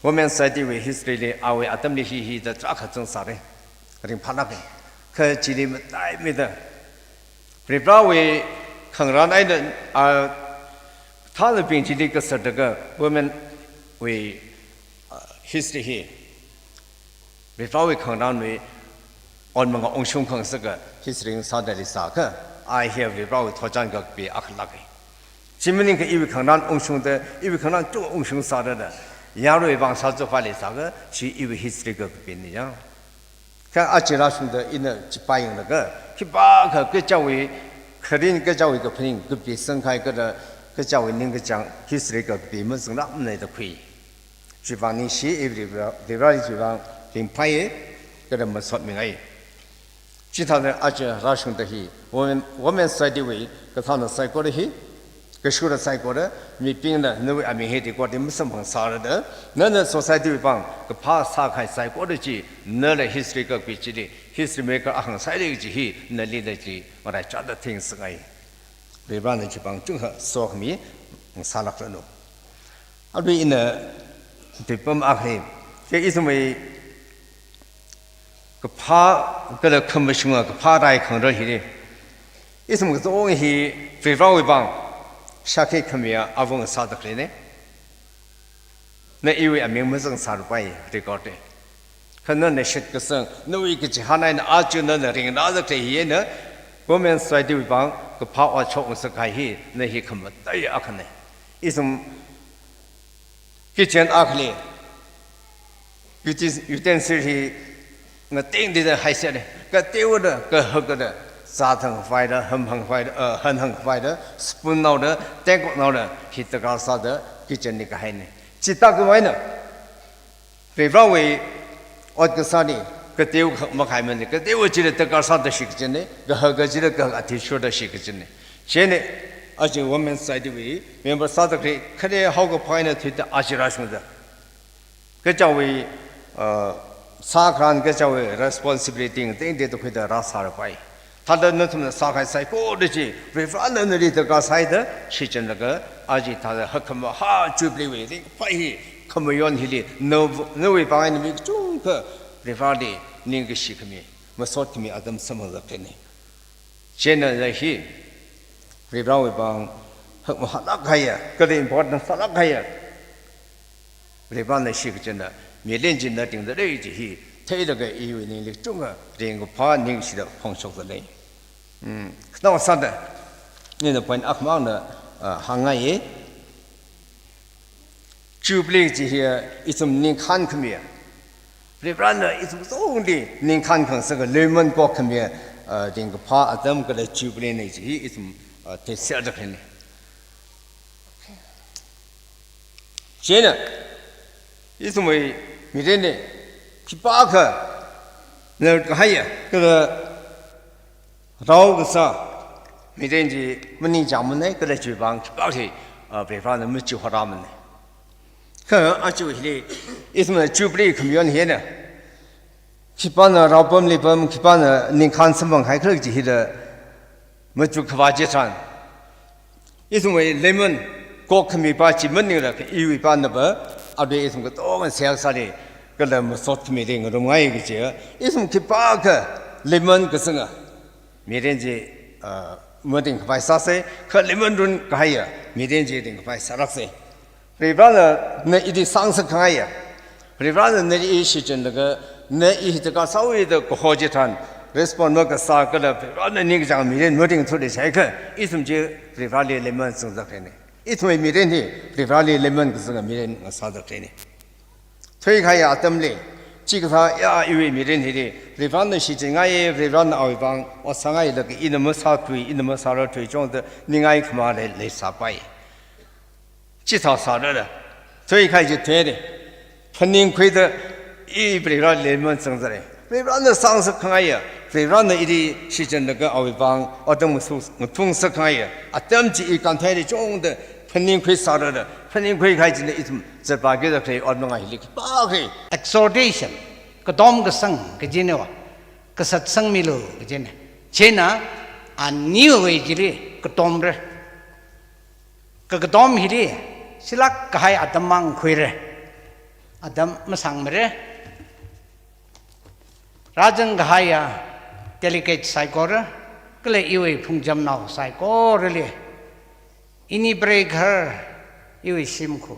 Women Society wui history li awui atamli hi hi da tarākha zangsāra. Ringphālāka. Kha chili mataimida, Varewui khangarān eina, a, thānabing chili kasatlaga women wui, a, history hi, Varewui khangarānwui ot mangā ungshung khangasaka history sāda leisākha, a hi Varewui thotchan kakapi akhalāka. Chi maningakha iwui khangarān ungshungda, iwui khangarān chungkha ungshung sāda da, yaruiwui vang sāchukhavai leisākha, chi iwui history kakapina ya. Kha aja rāshungda ina chi pāyanglaga, khipākha kachichāwui, kharing kachichāwui kaphaning kapisangkahai kala, kachichāwui ningkachāng history kakapi mazanglākmana da khui. Chivang ningshi, i Vare, Vareli chivang ringphāya, kala masotmingai. Chithāda aja rāshungda hi, Women, Women Society wui kathānna saikora hi, kashura saikora, mibingna nawui aming hi record li masamphang sārada, nana society wui vang kaphā sākahai saikora chi, nala history kakapi chili, history maker ahāng sāhaira kaji hi, nali nali maraichāda theingasakngai. Varena chivang chungkha sokhami sālākranu. Aruihili ina tuipam akha, chi ithumwui kaphā kala khamashunga kaphā rai khangarar hili, ithum katonga hi Varewui vang shākhui khamiya avung sāda khaleina. Na iwui aming mazangsālupai record li. Kha nana shitkasang, nawui kachihān eina aja nana ringrāda khalei hi eina, Women Society wui vang kaphā ot shokngasakkahai hi, na hi khamataiya akhana. Ithum kitchen akhali, uti-, utensil hi ngatengda haisera. Kateoda, kahakda, zā thangkhavai da, ham hangkhavai da, uh, han hangkhavai da, spoon naoda, tengkok naoda, hi darkar sāda kitchen li kahaina. Chithākhavai eina, Varewui ot kasāli, kateo khak makhaimana, kateo chili darkar sāda shikachinna, kahak chili kahak athishurda shikachinna. Chieina, Aja Women Society wui member sāda khalei khare haokaphā eina thuida aja rāshungda. Kachāwui, uh, sākhan kachāwui responsibility ngateiteida khuida rāsārapai. Thāda nathumna sākahai saikora chi, Varivarana nali darkar sāhaida, shichinlaga, aja thāda hakkhamahā Jubilee wui ringphā hi, khamayon hili, na, nawui vang eina mi kachungkha, Varivarali ningkashi khami, masot khami atam samphangda khalei. Chieina la hi, Varivarawui vang hakmahālāk kahaiya, kala important sālāk kahaiya. Varivarana shikachinna, mirin chi natingda lei chi hi, theilaga iwui ningli kachungkha ringkaphā ningshida phongshokda lei. Hmm, khanao sāda, ina point akhamangna, ah, hāngngaiye. Jubilee chi hiya ithum ningkhān khamiya. Varivarana ithum kachungli ningkhān khangasaka lemon kok khamiya, ah, ringkaphā atam kala Jubilee na chi hi ithum, ah, theisāda khalei. Chieina, ithumwui mirinli, khipākha, na kahaiya, kala rao kasā, mirin chi maningchāngmana, kala chiwui vang khipākha, ah, Varivarana machihotrāmana. Kha aja hili, ithumna Jubilee khamayon hina, khipāna raopam lipam, khipāna ningkhān samphanghai khala chi hila, machuk khavā chitharan. Ithumwui lemon kok khami pa chi maningla iwui pa napa, arui ithum katonga seihā sāli, kala masot khami ringrumngai kaji, ithum khipākha lemon kasanga mirin chi, ah, maringkhavai sāsa, kha lemon run kahaiya mirin chi ringkhavai sālāksa. Varivarana ili sāngasak khangaiya. Varivarana ili shichinlaga, na hi darkar sāhaowa da kaho chitharan, respond makasā kala Varivarana ningkachāng mirin maringthuda shaikha, ithum chi Varivarali lemon sāngasak khaleina. Ithumwui mirin hi Varivarali lemon kasanga mirin ngasāda khaleina. Thuikahaiya atamli, chikathā ya iwui mirin hili, Varivarana shichinngaiya, Varivarana awui vang ot sāngailaga ina masāthui, ina masārarthui chungda ningai khamale leisāpai. Chithā sārada, thuikahai chi thuida, phaningkhuida, i Varivarali lemon sāngasakra. Varivarana sāngasak khangaiya, Varivarana ili shichinlaga awui vang atam ngasu, ngathungsak khangaiya, atam chi i kantheili chungda phaningkhui sārada, phaningkhui kahai china ithum zatpākida khalei ot mangai hili khipākha. Exhortation, katom kasang kajina va, kasatsangmilu kajina. Chieina, aniwui chili katomra. Kakatom hili, shilāk kahai atam mang khuira. Atam masāngmara. Rāzang kahaiya delegate saikora, kala iwui phungchamnao saikorali, ini preikhar, iwui shimkhur,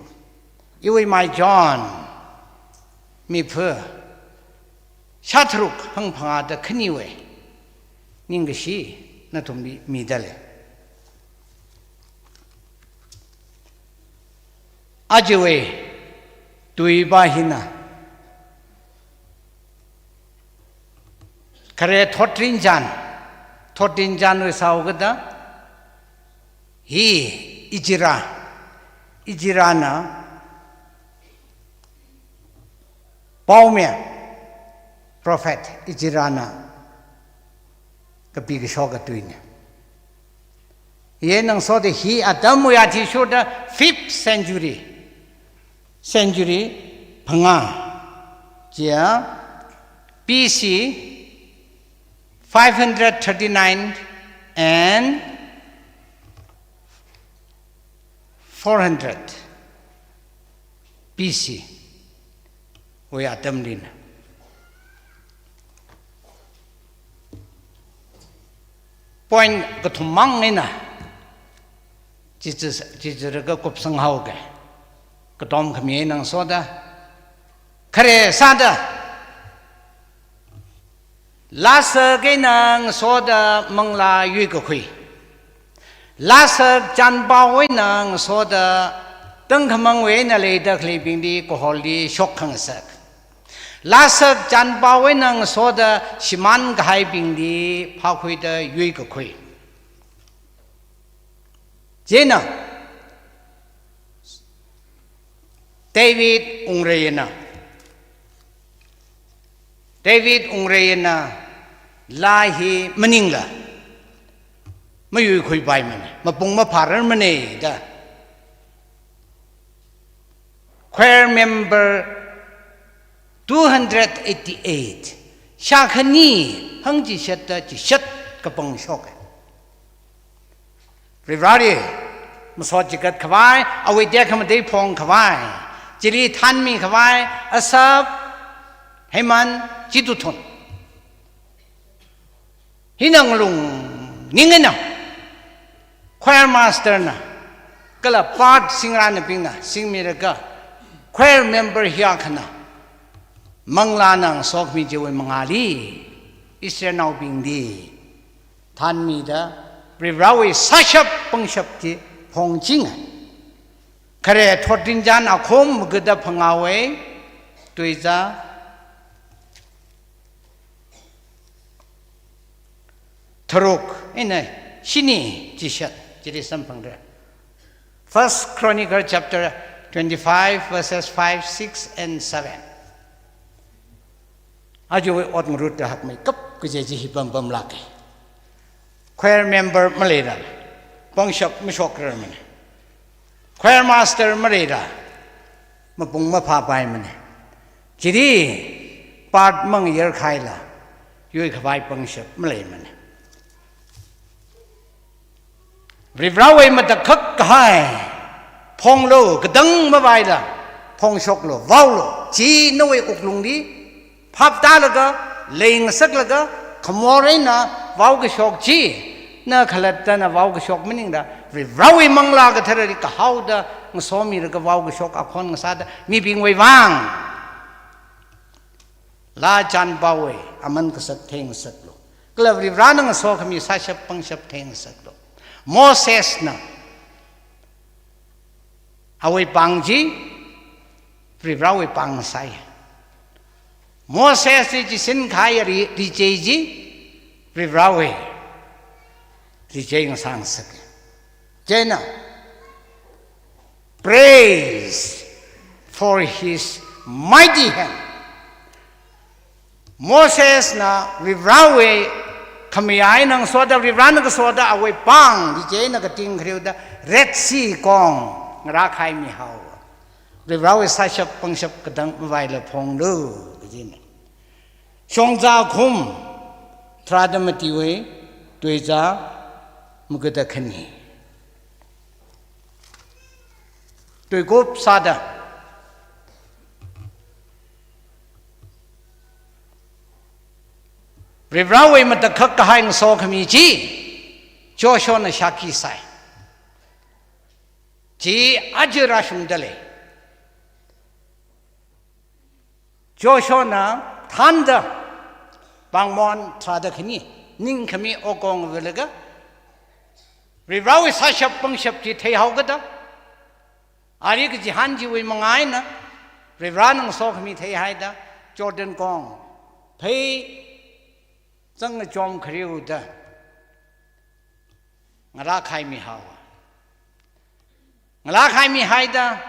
iwui maichon, mipha, shātharuk hangphangā da khaniwui ningkashi nathumli mida lei. Ajawui tui pa hina, khare thotrinchān, thotrinchānwui sāhaokada, hi Ezra, Ezrana, paomi, prophet Ezrana kapi kashoka tuina. Ye nang soda hi atamwui athishurda fifth century, century phangā, chiya B C five hundred thirty-nine and four hundred B C wui atamlina. Point kathum mang eina, chichi, chichira kakupsang haoka. Katom khami nang soda, khare sāda, lāsak eina ngasoda manglā yuikakhui. Lāsak chānpao eina ngasoda tangkhamangwui eina leida khaleibingli kaholli shokkhangasak. Lāsak chānpao eina ngasoda shimān kahaibingli phākhuida yuikakhui. Chieina, David Wungreina, David Wungreina laa hi maningla, mayuikhuipaimana, mapung maphārarmana da. Choir member two hundred eighty-eight, shākhani hangchishatda chishat kapang shoka. Varivarali masot chigat khavai, awui tekhamatei phong khavai, chili thanmi khavai, Asaph, Heman, Jeduthun. Hina ngalung ningana, choir master na, kala part singrānabingna singmilaga, choir member hi akhana manglāna ngasokhami chiwui mangāli Israelnaobingli thanmida Varivarawui sāshap pangshap chi phongchinga. Khare thotrinchān akhum magada phangāwui tuizā tharuk eina shini chishat chili samphangra. First Chronicle chapter twenty-five, verses five, six and seven. Aja ot ngarut da hakmeikap kaje chi hi pampamlāka. Choir member maleila pangshap mashokrarmana. Choir master maleila mapung maphāpaimana. Chili part mangayar khaila yuikhavai pangshap maleimana. Varivarawui matakhak kahai phonglu, katang mavaila phongshoklu, vaolu. Chi nawui wuklungli phaptālaga, leingasaklaga, khamor eina vaokashok chi, na khalattana vaokashok maningla, Varivarawui Manglā Katharali kahaoda ngasomilaga vaokashok akhon ngasāda mibingwui vang laa chānpawui aman kasak theingasaklu. Kala Varivarana ngasokhami sāshap pangshap theingasaklu. Mosesna awui pāng chi Varivarawui pāng ngasai. Mosesli chisin kahai ri-, richei chi Varivarawui richei ngasāngasak. Chieina, praise for his mighty hand. Mosesna Varivarawui khamayā eina ngasoda, Varivarana kasoda awui pāng richei eina kating khariuda Red Sea kong ngarākhai mihaowa. Varivarawui sāshap pangshap katang mavaila phonglu kajina. Shongzā akhum tharāda matiwui tuizā magada khani. Tuikup sāda Varivarawui matakhak kahai ngasokhami chi Joshuana shākhi sai. Chi aja rāshungda lei. Joshuana thānda pāngmon tharāda khani, ningkhami oko ngavulaga, Varivarawui sāshap pangshap chi theihaokada, ali kachihān chiwui manga eina Varivarana ngasokhami theihaida, Jordan kong phei zangkachom khariuda ngarākhai mihaowa. Ngalākhai mihaida,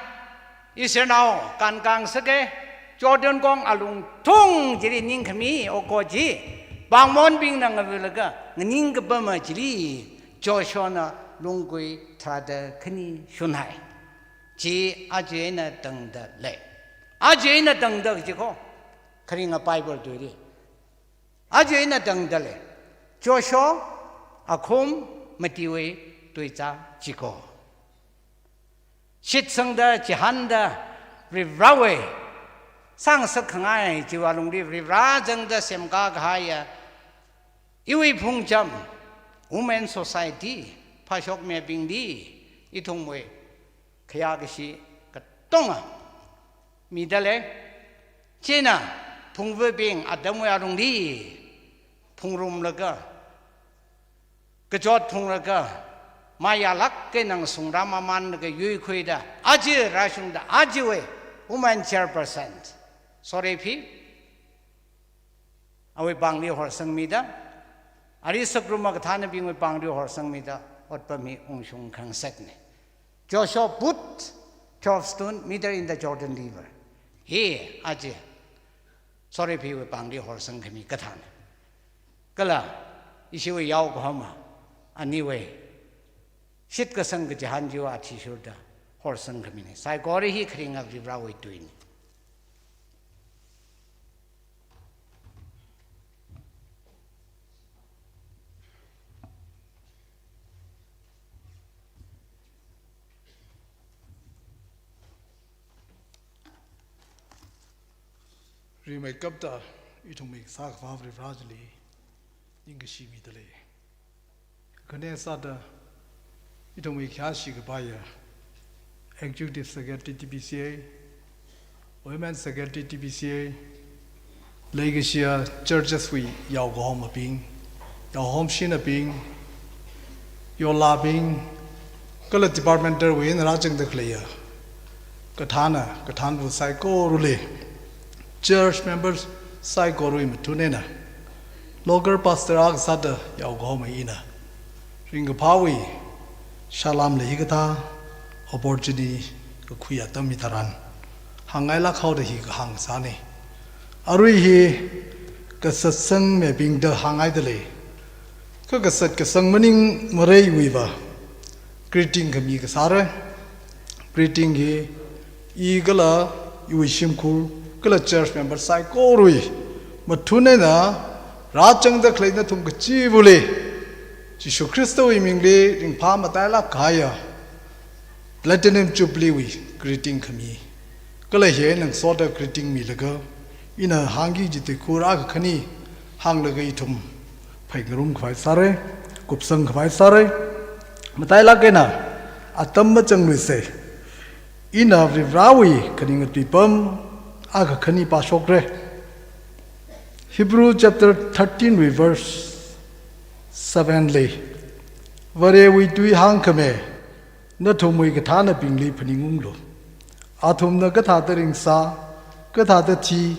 Israelnao kānkāngasaka, Jordan kong alungthung chili ningkhami oko chi pāngmonbingna ngavulaga nganingkapama chili Joshuana lungkui tharāda khani shunhai. Chi aja eina tangda lei. Aja eina tangda kaji kho, kharinga Bible tuili aja eina tangda lei. Joshua akhum matiwui tuizā chiko. Shitsangda chihānda Varivarawui sāngasak khangai chiwui alungli Varivara zangda semkā kahaiya iwui phungcham, Women Society, phāshokmibingli ithumwui khayā kashi katonga mida lei. Chieina phungvabing atamwui alungli phungrumlaga, kachot phunglaga, mayālāk eina ngasungra mamanlaga yuikhuida, aja rāshungda, ajawui woman chairperson, Sorephi, awui pāngli horsangmida, ali sakruma kathānabingwui pāngli horsangmida, otpam hi ungshung khangasakna. Joshua put twelve stone meter in the Jordan River. Hi aja Sorephiwui pāngli horsangkhami kathāna. Kala ishiwui yaokahoma Aniwui shitkasang kachihān chiwui athishurda horsangkhamina. Saikora hi kharinga Varivarāwui tuina. Rimeikapta ithumwui sākhavā Varivarā chili ningkashi midalei. Khane sāda ithumwui khayāshi kapaiya Executive Secretary T B C A, Women Secretary T B C A, leikashiya churches wui yaokahomabing, yaokahom shinabing, yorlābing, kala departmental wui eina rāzangda khaleiya kathāna, kathānva saikorali, church members saikorali mathun eina, local pastor akha sāda yaokahoma ina ringkaphāwui salām lei hikathā opportunity kakhui atam hitharan hāngngailāk haoda hi kahāng sāna. Arui hi kasatsangmibingda hāngngaidalei. Kha kasatkasang maning mareiwuiva greeting khami kasāra. Greeting hi i kala iwui shimkhur kala church member saikorali mathun eina rāzangda khalei nathum kachivali Jishu Khristawui mingli ringphā matailāk kahaiya Platinum Jubilee wui greeting khami. Kala hi eina ngasoda greeting milaga ina hāngki kaji tuikhur akha khani hānglaga ithum phāngarum khavai sāra, kupsang khavai sāra. Matailāk eina atam mazangluisa. Ina Varivarāwui khaning tuipam akha khani pāshokra. Hebrew chapter thirteen wui verse seven li, Varewui tui hāngkhami, nathumwui kathānabingli phaningunglu. Athumna kathāda ringsā, kathāda thi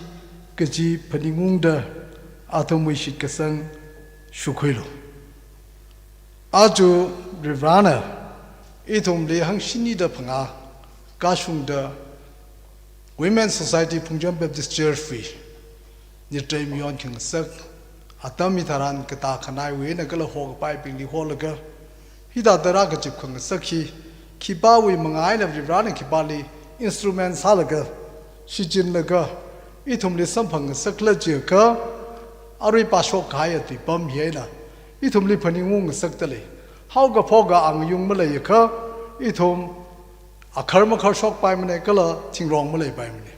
kaji phaningungda athumwui shitkasang shukhuilu. Aja Varivarāna ithumli hangshini da phangā kashungda Women Society Phungcham Baptist Church wui nitrei mayon khangasak atam hitharan katā khanaiwui eina kala hokapaibingli holaga hithāda rākazip khangasak hi khipāwui manga eina Varivarāna khipāli instrument sālaga shichinlaga ithumli samphang ngasakkhala jiakha, arui pāshok kahaiya tuipam hi eina ithumli phaningung ngasakdalei. Haokaphoka angayung maleiakha ithum akhar makhar shokpaimana kala thingrong maleipaimana.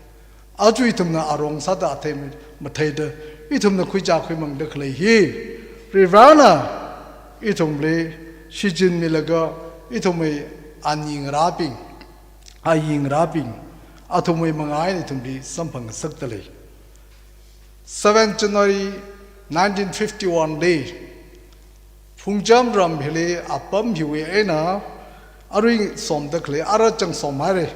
Aja ithumna arong sāda athei matheida ithumna khuichā khuimangda khalei hi Varivarāna ithumli shichinmilaga ithumwui aningrābing, ayingrābing, athumwui manga eina ithumli samphang ngasakdalei. Seven January nineteen fifty-one li Phungcham ram hili apam hiwui eina arui somda khalei, ara chang somhaira,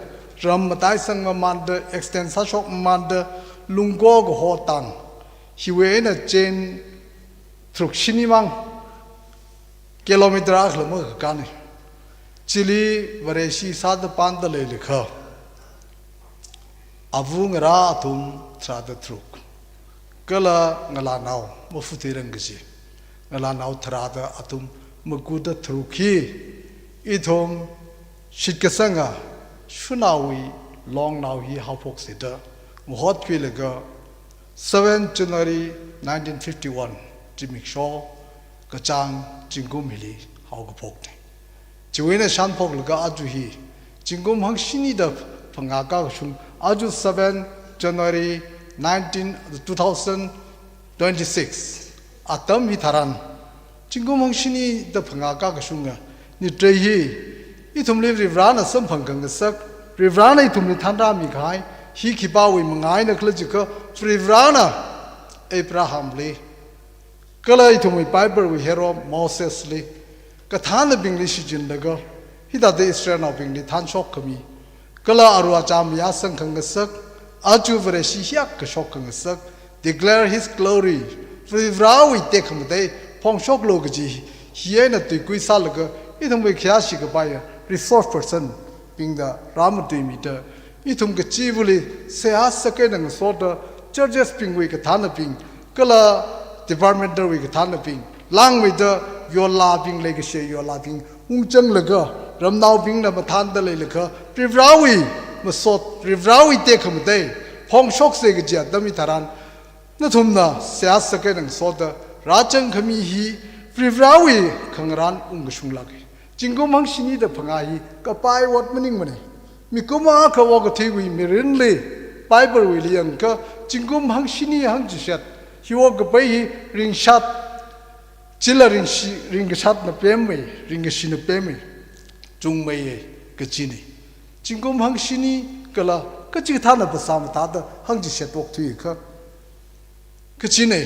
ram mataisang mamānda, extend sāshok mamānda, lungko kaho tang hiwui eina chain tharuk shinimang, kilometer akhala makakāna. Chili Vareshi sāda panda leilakha, ava ngarā athum tharāda tharuk, kala ngalānao mafuthuirang kaji ngalānao tharāda athum makuda tharuk hi ithum shitkasanga shanaowui longnao hi haophoksida mahotkhuilaga seven January nineteen fifty-one zimiksho kachāng zingkum hili haokaphokna. Chiwui eina shānphoklaga aja hi zingkum hangshini da phangā kakashung, aja seven January nineteen, two thousand twenty-six atam hitharan zingkum hangshini da phangā kakashunga nitrei hi ithumli Varivarāna samphang khangasak, Varivarāna ithumli thanrāmi kahai hi khipāwui manga einakhala jiakha, Varivarāna Abrahamli kala ithumwui Bible wui hero Mosesli kathānabingli shichinlaga hithāda Israelnaobingli thanshok khami, kala aruiva chāmayāsang khangasak, aja Vareshi hiyākha shok khangasak, declare his glory, Varivarāwui tekhamatei phongshoklu kaji hi eina tuikui sālaga ithumwui khayāshi kapaiya resource person bingda rāmatuimida, ithum kachivali seihā sākhuingasoda, churches bingwui kathānabing kala departmental wui kathānabing langmeida yolābing leikashi yolābing ungchanglaga, ramnaobingna mathānda leilakha, Varivarāwui masot, Varivarāwui tekhamatei phongshoksa kaji atam hitharan, nathumna seihā sākhanang soda rāchang khami hi Varivarāwui khangarān ungkashunglāka. Zingkum hangshini da phangā hi kapai ot maningmana. Mikumo akha okathuiwui mirinli, Bible wuili yangakha, zingkum hangshini hangchishat, hi okkapai hi ringshat, chila ringshi, ringkashatna pemmei, ringkashina pemmei, chungmeiya kajina. Zingkum hangshini kala kachikathāna phasā mathāda hangchishat okthuiakha kajina.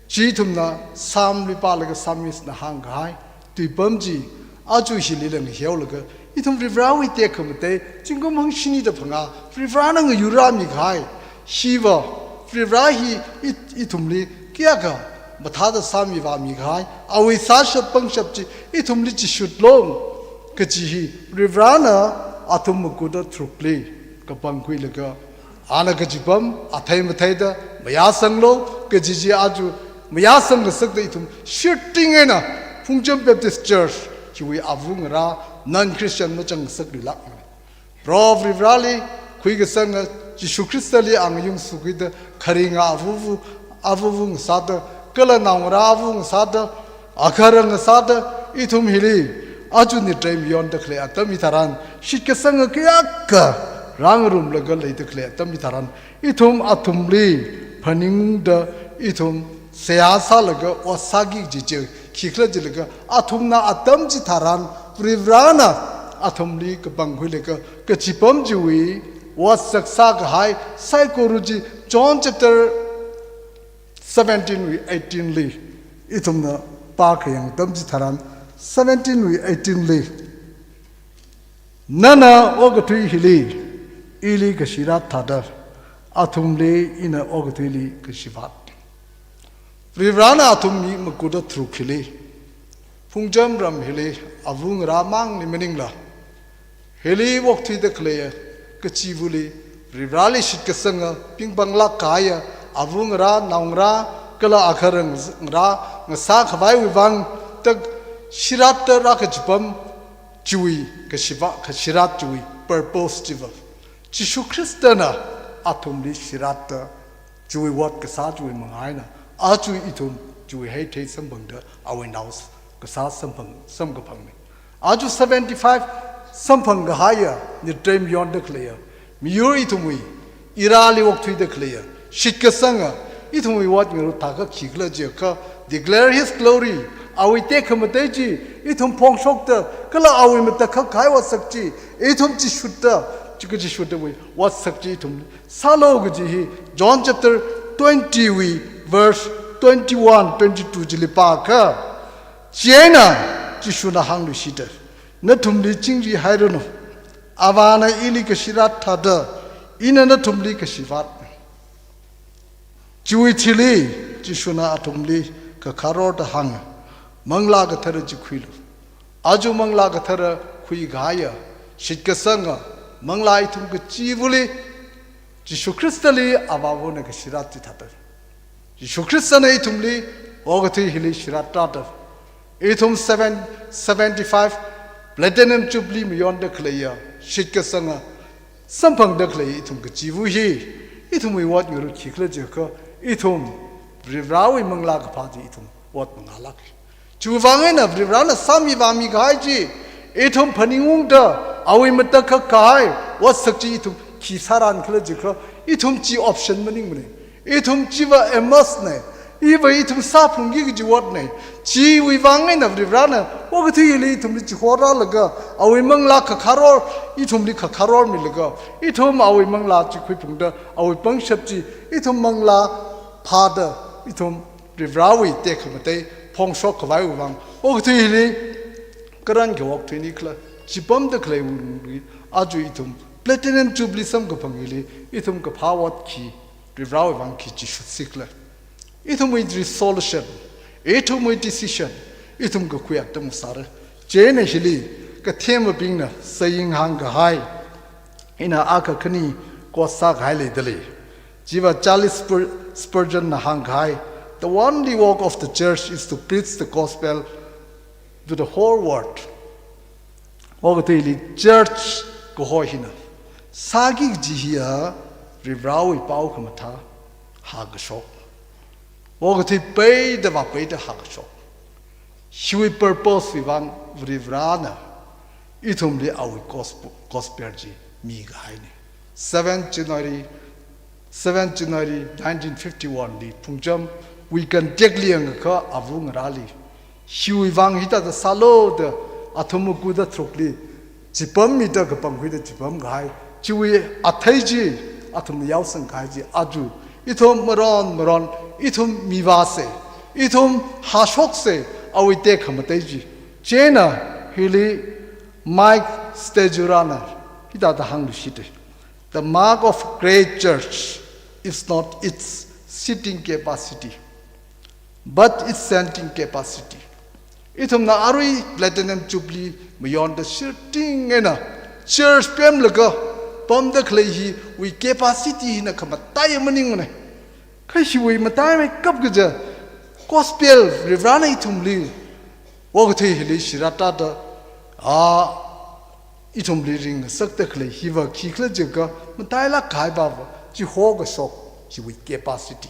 Chi ithumna Psalm li pālaga psalmist na hāngkahai tuipam chi, aja hili lānghaolaga, ithum Varivarāwui tekhamatei zingkum hangshini da phangā Varivarāna ngayurrāmikahai, hiva Varivarā hi i, ithumli kayākha mathāda sāmivāmikahai, awui sāshap pangshap chi ithumli chishut long kaji hi Varivarāna athum makuda tharukli kapangkhuilaga, ana kachipam athei matheida mayāsanglu kaji chi aja mayāsang ngasakda ithum shirting eina Phungcham Baptist Church hiwui avungarā non-Christian machāngasaklulākmana. Proho Varivarāli khuikasanga, Jishu Khristali angayung sukhuida kharinga avuvu, avuvu ngasāda, kala naongarā avu ngasāda, agahara ngasāda, ithum hili aja nitrei mayonda khalei atam hitharan, shitkasanga kayākha rāngarumlaga leida khalei atam hitharan, ithum athumli phaningda ithum seihā sālaga ot sāki kaji chi khikhala jilaga, athumna atam chitharan Varivarāna athumli kapangkhuilaga kachipam chiwui otsak sākahai saikora chi John chapter seventeen wui eighteen li ithumna pākayang atam chitharan, seventeen wui eighteen li, nana okathui hili ili kashirat thāda, athumli ina okathuili kashivat. Varivarāna athumli makuda tharuk hili, Phungcham ram hili, avungarā mangli maningla, hili okthuida khalei kachivali, Varivarāli shitkasanga pingpanglāk kahaiya avungarā, naongarā, kala agahara ngarā ngasākhavaiwui vang tak shiratta rā kachipam chiwui kashiva, kashirat chiwui purpose chiva, Jishu Khristana athumli shiratta chiwui ot kasā chiwui manga eina, aja ithum chiwui heithei samphangda awui nao kasā samphang, samkaphangna. Aja seventy-five samphangkahaiya, nitrei mayonda khaleiya miyur ithumwui, irāli okthuida khaleiya, shitkasanga ithumwui ot ngarut thākha khikhala jiakha, declare his glory, awui tekhamatei chi ithum phongshokta, kala awui matakhak kahai otsak chi ithum chishutta, chika chishuttawui otsak chi ithum sālu kaji hi John chapter twenty wui verse twenty-one, twenty-two chili pākha, chieina Jishuna hāngluishita, nathumli chingri hairanu, Avāna ili kashirat thāda, ina nathumli kashivat. Chiwui thili Jishuna athumli kakharor da hānga, Manglā Kathara chi khuilu. Aja Manglā Kathara khuikahaiya, shitkasanga manglā ithum kachivali, Jishu Khristali Avāvana kashirat chi thāda, Jishu Khristana ithumli okathui hili shirat thāda, ithum seven, seventy-five Platinum Jubilee mayonda khaleiya, shitkasanga samphangda khalei ithum kachiva hi, ithumwui ot ngarut khikhala jiakha, ithum Varivarāwui manglā kaphā chi ithum ot mangālāk. Chiwui vang eina Varivarāna sāmivāmikahai chi ithum phaningungda, awui matakhak kahai otsak chi ithum khi sāran khala jiakha, ithum chi option maningmana. Ithum chiva a must na. Iva ithum sāphungki kaji otna. Chiwui vang eina Varivarāna okathui hili ithumli chihorālaga, awui manglā kakharor, ithumli kakharor milaga, ithum awui manglā chi khuiphungda, awui pangshap chi ithum manglā phāda, ithum Varivarāwui tekhamatei phongshokkhavaiwui vang, okathui hili karan kaok thuini khala, chipamda khaleiwui lungli, aja ithum Platinum Jubilee samkaphang hili ithum kaphā ot khi, Varivarāwui vang khi chishutsi khala. Ithumwui resolution, ithumwui decision, ithum kakhui atam sāra. Chieina hili kathemabingna saying hāngkahai, ina akha khani quote sākahai leidalei. Chiva Charles Spur-, Spurgeon na hāngkahai, "The only work of the church is to preach the gospel to the whole world. Okathuili church kaho hina sāki kaji hiya Varivarāwui pao khamathā hākashok. Okathui peida vāpeida hākashok. Hiwui purpose wui vang Varivarāna ithumli awui gospel, gospel chi mikahaina. Seventh January, seventh January nineteen fifty-one li phungchamwui kantekli yangakha ava ngarāli hiwui vang hithāda sālu da athum makuda tharukli chipam mida kapangkhuida chipam kahai chiwui athei chi athumna yaosang kahai chi aja ithum maron maron ithum mivāsa, ithum hāshoksa, awui tekhamatei chi. Chieina hili Mike Stazurana hithāda hāngluishita. The mark of great church is not its seating capacity, but its sending capacity. Ithumna arui Platinum Jubilee mayonda shirting eina church pemlaga pamda khalei hiwui capacity hina khamataiya maningmana. Kha hiwui mataimeikap kaja gospel Varivarāna ithumli okathui hili shirātada, a, ithumli ringngasakda khalei hiva khikhala jiakha matailāk kahai vava, chi hokashok hiwui capacity.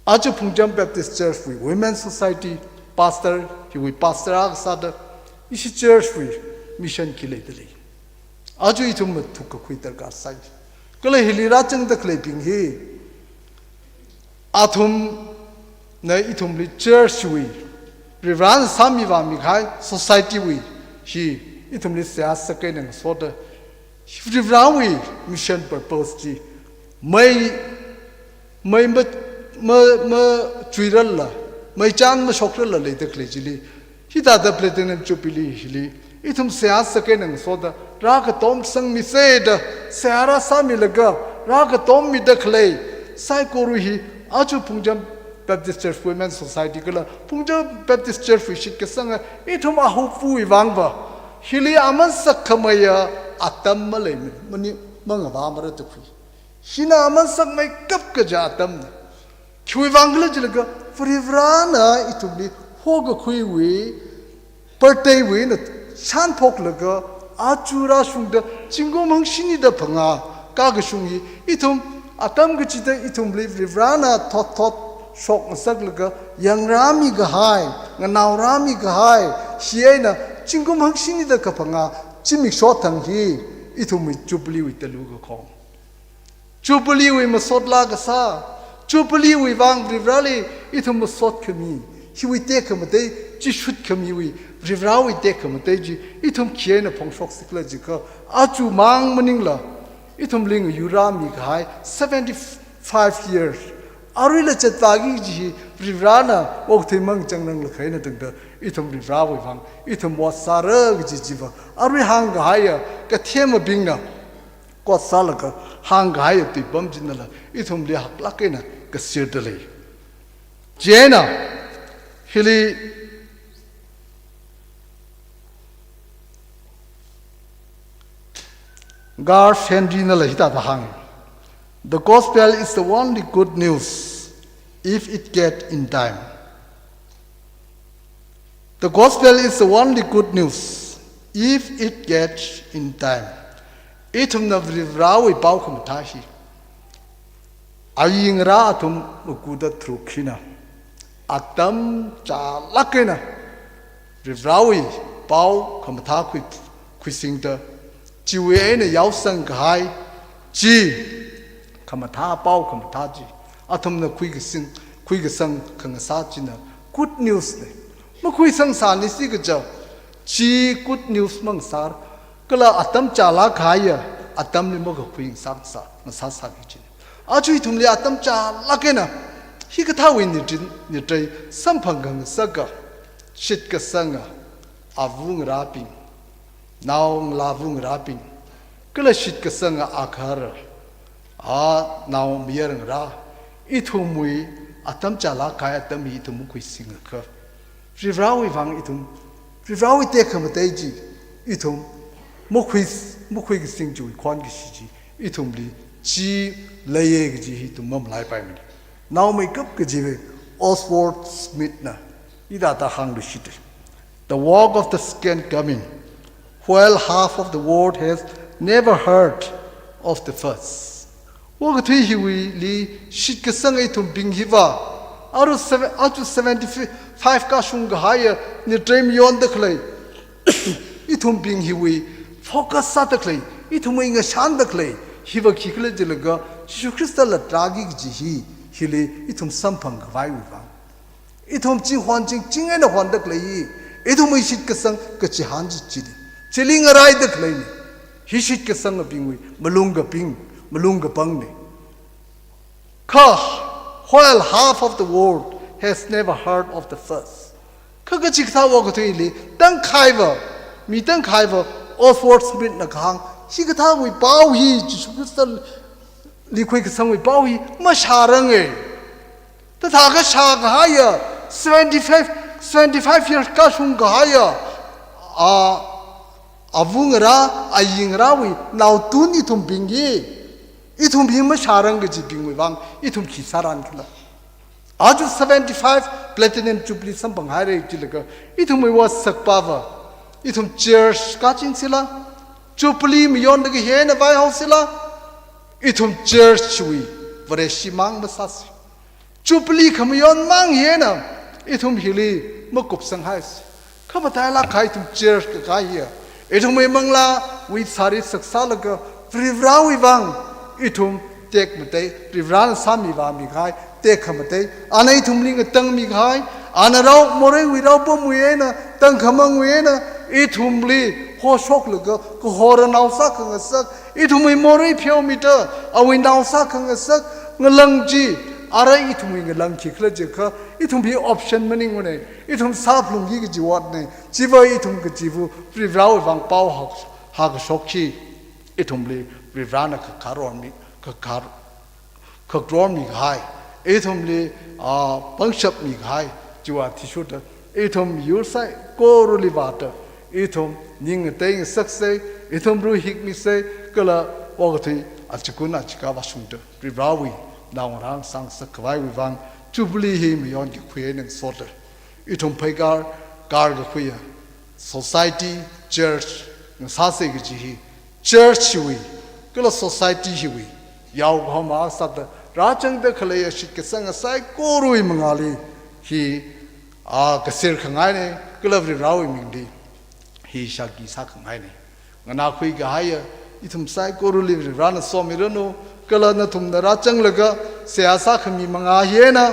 Aja Phungcham Baptist Church wui Women Society pastor, hiwui pastor akha sāda, ishi church wui mission khi leida lei. Aja ithum mathuk kakhui darkar sai. Kala hili rāzangda khaleibing hi athumna ithumli church wui, Varivarāna sāmivāmi kahai society wui hi ithumli seihā sākhuingasakda, Varivarāwui mission purpose chi mei, mei ma, ma, machuirarla, meichān mashokrarla leida khalei chili, hithāda Platinum Jubilee hili ithum seihā sākhuingasakda rākatom sangmisa da seihā rāsāmilaga rākatom mida khalei saikora hi aja Phungcham Baptist Church Women Society kala Phungcham Baptist Church wui shitkasanga ithum ahupuwui vangva hili aman sakkhameiya atam malei mani mangavāmara da khui. Hina aman sakmeikap kaja atamna. Khiwui vang khala jilaga, Varivarāna ithumli hokakhuiwui, birthday wui eina shānphoklaga, aja rāshungda, zingkum hangshinida phangā kakashung hi, ithum atam kachida ithumli Varivarāna thot thot shokngasaklaga, yangrāmi kahai, nganaorāmi kahai, hi eina zingkum hangshinida kaphangā zimiksho thang hi, ithumwui Jubilee wui talu kakhong. Jubilee wui masot laa kasā, Jubilee wui vang Varivarāli ithum masot khami, hiwui tekhamatei, chi shut khamiwui, Varivarāwui tekhamatei chi, ithum khi eina phongshok sikhala jiakha, aja mang maningla, ithumli ngayurāmi kahai, seventy-five years. Aruila chatpāki kaji hi, Varivarāna, okathui mang chang nang lakhaina tangda, ithum Varivarāwui vang, ithum ot sāra kaji chiva, arui hāngkahaiya, kathemabingna, kot sālaga hāngkahai tuipam chinala, ithumli haklāk eina kashirda lei. Chieina, hili Garth Henry nala hithāda hāng. The gospel is the only good news if it get in time. The gospel is the only good news if it gets in time. Ithumna Varivarāwui pao khamathā hi, ayingrā athum makuda tharuk hina, atam chālāk eina Varivarāwui pao khamathā khui, khuisingda, chiwui eina yaosang kahai chi, khamathā pao khamathā chi, athumna khuikasing, khuikasang khangasā china good news na. Makhuisang sānisi kaja, chi good news mang sāra, kala atam chālāk kahaiya atamli makakhui ngasā, ngasā, ngasā sāki china. Aja ithumli atam chālāk eina, hikathāwui nitin, nitrei samphang khangasaka, shitkasanga, ava ngarābing, naongalāva ngarābing, kala shitkasanga agahara, a, naomayara ngarā, ithumwui atam chālāk kahai atam hi ithum makhuisingakha, Varivarāwui vang ithum, Varivarāwui tekhamatei chi, ithum makhui, makhuikasing chiwui khon kashi chi, ithumli chi leiya kaji hi ithum mamalaipaimana. Naomeikap kajiva Oswald Smith na hithāda hāngluishita. The work of the second coming, while half of the world has never heard of the first. Okathui hiwuili shitkasang ithumbing hiva, aru seven, aja seventy-five kashung kahaiya nitrem yonda khalei ithumbing hiwui focus sāda khalei, ithumwui ngashanda khalei hiva khikhala jilaga, Jishu Khristala tarāki kaji hi, hili ithum samphang khavaiwui vang. Ithum chi hon ching ching eina honda khalei hi, ithumwui shitkasang kachihān chi chili, chili ngaraida khaleina. Hi shitkasangabingwui malung kaping, malung kapangna. Kha, while half of the world has never heard of the first. Kha kachikathā okathuili, tangkhaiva, mi tangkhaiva, Oswald Smithna kahāng, hikathāwui pao hi, Jishu Khristali khuikasangwui pao hi mashāranga. Tathā kashā kahaiya, seventy-five, seventy-five years kashung kahaiya, a, avungarā, ayingarāwui naotun ithumbing hi, ithum hi mashārang kajibingwui vang, ithum khi sāran khala. Aja seventy-five Platinum Jubilee samphanghaira jilaga, ithumwui vāsakpava, ithum church kaching sila, Jubilee mayonda kahai eina vaihao sila, ithum church wui Vareshi mang masāsa. Jubilee khamayon mang hi eina ithum hili makupsang haisa. Khamatailāk kahai ithum church kakai hiya, ithumwui manglāwui sāri saksālaga, Varivarāwui vang ithum tekmatei, Varivarāna sāmivāmi kahai tekhamatei, ana ithumli ngatangmi kahai, ana rao, moreiwui raopamwui eina, tangkhamangwui eina, ithumli hoshoklaga, kahor anao sākhangasak, ithumwui morei pheomida, awui nao sākhangasak ngalang chi, arui ithumwui ngalang khikhala jiakha, ithum hi option maningmana, ithum sāphalungki kaji otna. Chiva ithum kachiva Varivarāwui vang pao hak, hakashok chi, ithumli Varivarāna kakharormi, kakhar, kakharormi kahai, ithumli, ah, pangshapmi kahai chiwui athishurda, ithum yur saikorali vāda, ithum ning ngateingasaksa, ithum ruihikmisa, kala okathui achikun achikā vāshungda, Varivarāwui naongarā sāngasak khavaiwui vang, Jubilee hi mayonkakhui eina ngasoda, ithum pheikar, karkakhuiya, society, church ngasāsa kaji hi, church hiwui, kala society hiwui, yaokahoma sāda rāzangda khaleiya shitkasanga saikorawui mangāli hi, a, kaser khangaina, kala Varivarāwui mingli hi shākhi sākhangaina. Nganākhui kahaiya ithum saikorali Varivarāna somiranu, kala nathumna rāzanglaga seihā sākhami mangā hi eina,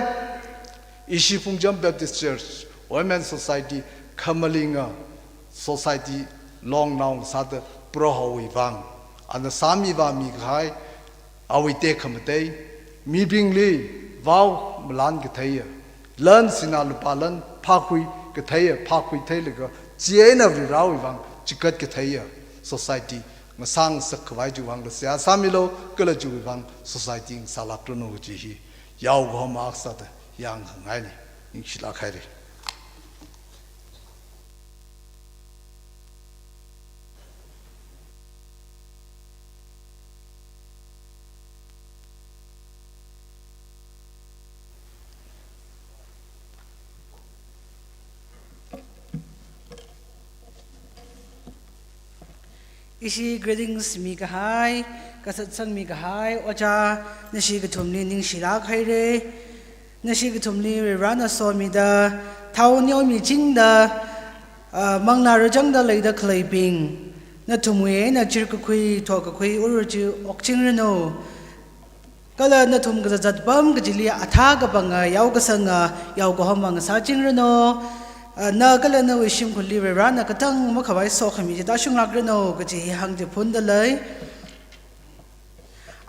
ishi Phungcham Baptist Church Women Society khamalinga society longnao sāda Prohowui vang, ana sāmivāmi kahai, awui tekhamatei, mibingli vao malan katheiya, lan sinā lupā lan phākhui katheiya, phākhui theilaga, chi eina Varivarāwui vang chikat katheiya society ngasāngasak khavai chiwui vangla seihā sāmilu, kala chiwui vang society ngasālākranu kaji hi, yaokahoma sāda yangkhangaina. Ningshilāk haira. Ishi greetings mikahai, kasatsang mikahai, ojā, nashi kathumli ningshilāk haira. Nashi kathumli Varivarāna somida, thao neomichingda, ah, manglā rāzangda leida khaleibing, nathumwui eina chirkakhui, thokakhui ura chi okchingranu. Kala nathum kazat zatpam kachili athā kapanga, yaokasanga, yaokahoma ngasāchingranu. Ah, na kala nawui shimkhurli Varivarāna katang makhavai sokhami chi tāshunglākranu kaji hi hāngchiphunda lei.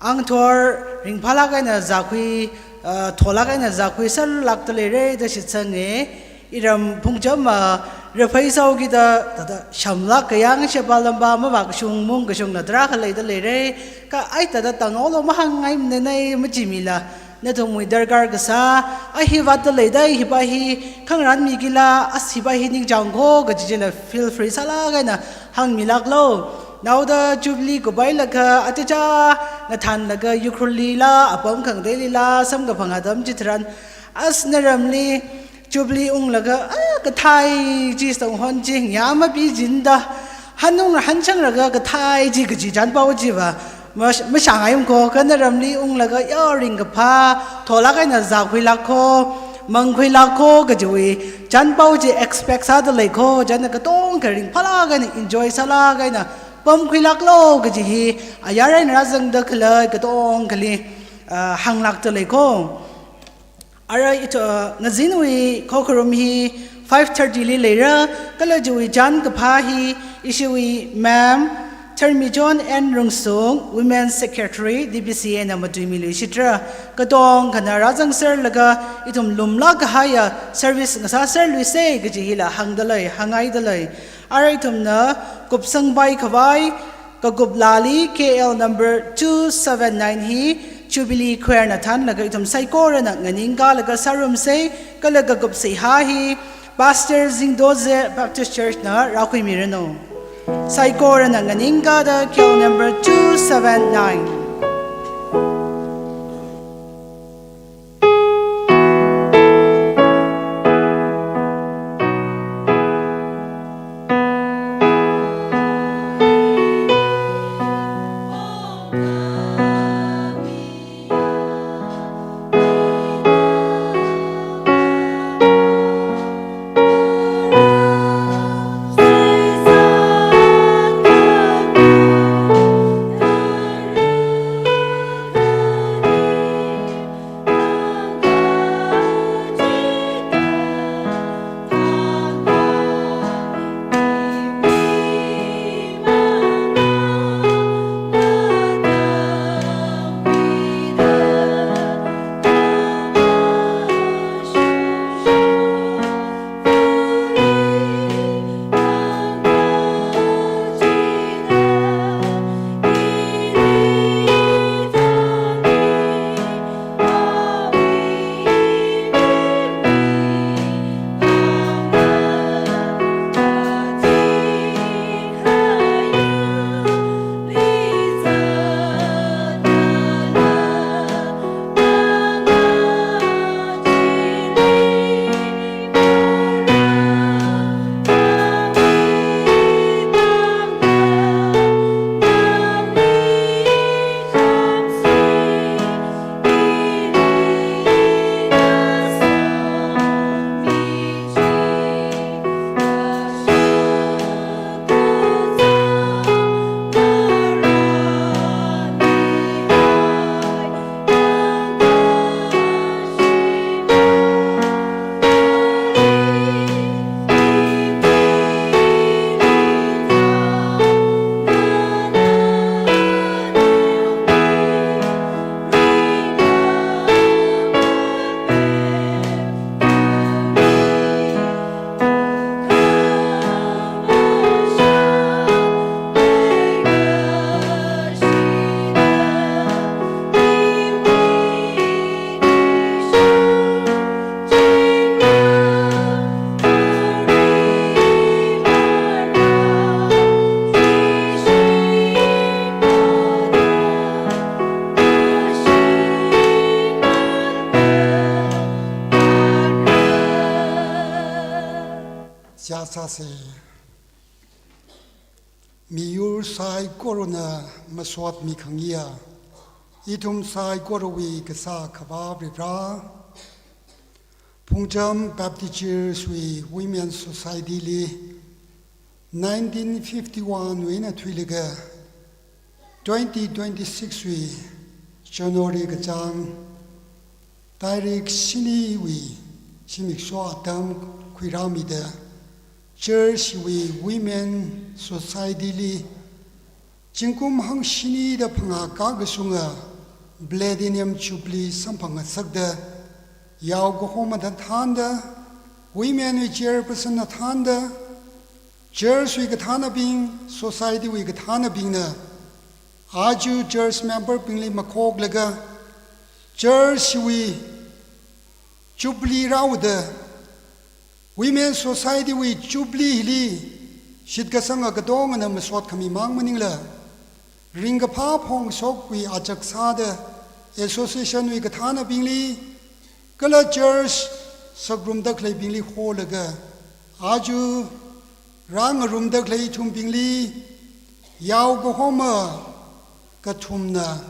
Angthor ringphālāk eina zākhui, ah, tholāk eina zākhui sālākda leira da shitsanga. Iram Phungcham, ah, rāphei sāhaokida, thāda shamlāk kayāng sheba lamba mavākashung mungkashungna tarākha leida leira. Kha ai thāda tangolo mahāngngaimana, machimila. Nathumwui darkar kasā, a hi vātda leida, hipa hi khangarān mikila, as hipa hi ningchāng kho kaji chila feel free sālāk eina hāngmilāklu. Naoda Jubilee kupailaga, achichā ngathānlaga, Ukhrulli la, apam khangateili la, samkaphang atam chitharan, as naramli Jubilee unglaga, ah, kathai chi songhon chi ngayā mapichinda, hanung hanchāngraga kathai chi kaji chānpao chiva, mash-, mashāngaimko, kanaramli unglaga, ya ringkaphā, tholāk eina zākhuilākko, mangkhuilākko kajiwui chānpao chi expect sāda leiko, chieina katongkha ringphālāk eina enjoy sālāk eina pamkhuilāklo kaji hi, ayar eina rāzangda khalei katongkhali, ah, hānglākda leiko. Ara ithum, ah, ngazinwui khokharum hi five thirty li leira, kala chiwui chānkaphā hi ishiwui Ma'am Tharmichon N Rungsung, Women Secretary, D B C A na matuimiluishitra. Katongkhana rāzangserlaga ithum lumlāk kahaiya service ngasāserluisa kaji hila hāngda lei, hāngngaida lei. Ara ithumna kupsangpai khavai, kakup laali K L number two seven nine hi Jubilee Choir na thānlaga ithum saikorana nganingkalaga sārumsa, kala kakup seihā hi Pastor Zingdoze Baptist Church na rākhuimiranu. Saikorana nganingkada K L number two seven nine. Seihā sāsa. Miyur saikorana masotmi khangayi, ithum saikorawui kasā Akhava Varivara, Phungcham Baptist Church wui Women Society li nineteen fifty-one wui eina thuilaga twenty twenty-six wui January kachāng tarik shiniwui zimiksho atam khuirāmida, church wui Women Society li zingkum hangshini da phangā kakashunga Platinum Jubilee samphangngasakda, yao kahomada thānda, women wui chairperson na thānda, church wui kathānabing, society wui kathānabingna, aja church member bingli makhoklaga, church wui Jubilee rāhaoda, Women Society wui Jubilee hili shitkasanga katongana masot khami mang maningla, ringkaphā phongshokwui achak sāda, association wui kathānabingli, kala church Sakrumda khaleibingli holaga, aja rāngarumda khalei ithumbingli, yao kahoma kathumna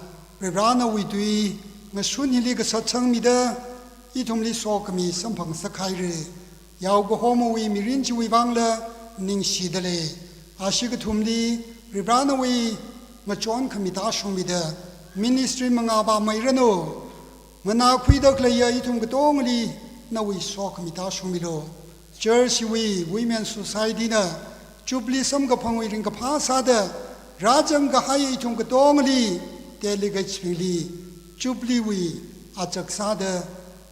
Varivarāna nawui tui ngasun hili kasat sangmida, ithumli sokhami samphang sākhaira. Yao kahomawui mirin chiwui vangla ningshida lei. Ashi kathumli Varivarāna nawui ngachon khami tāshungmida, ministry mangā vāmeiranu. Nganākhuida khaleiya ithum katongali nawui sokhami tāshungmilu. Church wui Women Society na Jubilee samkaphangwui ringkaphā sāda rāzang kahai ithum katongali, delegates bingli Jubilee wui achak sāda,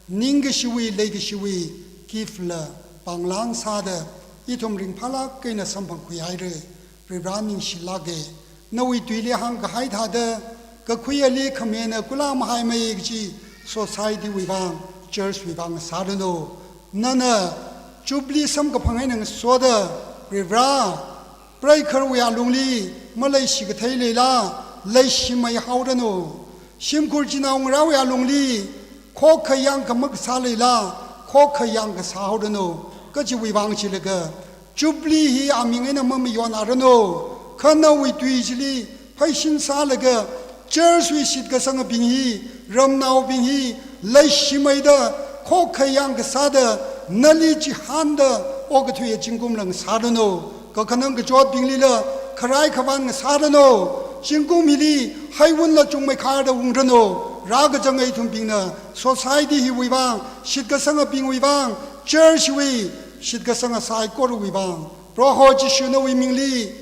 ningkashiwui, leikashiwui gift la pānglāng sāda, ithum ringphālāk eina samphangkhui haira. Varivarā ningshilāka. Nawui tuili hāngkahai thāda, kakhui ali khamena kula mahaimei kachi society wui vang, church wui vang sāranu. Nana Jubilee samkaphang eina ngasoda, Varivarā, preikharwui alungli maleishi kathei leila, leishimei haoranu. Shimkhur chinaongarāwui alungli khokkha yangkha makasā leila, khokkha yangkha sāhaoranu. Kachiwui vang chilaga, Jubilee hi aming eina mamayonranu. Kha nawui tui chili pheishin sālaga, church wui shitkasangabing hi, ramnaobing hi leishimeida, khokkha yangkha sāda, nali chihānda okathuiya zingkum la ngasāranu. Kakhanang kachotbinglila kharai khavān ngasāranu. Zingkum hili heiwunla chungmeikharda ungranu. Rākazanga ithumbingna society hiwui vang, shitkasangabingwui vang, church wui shitkasanga saikorawui vang, Proho Jishu nawui mingli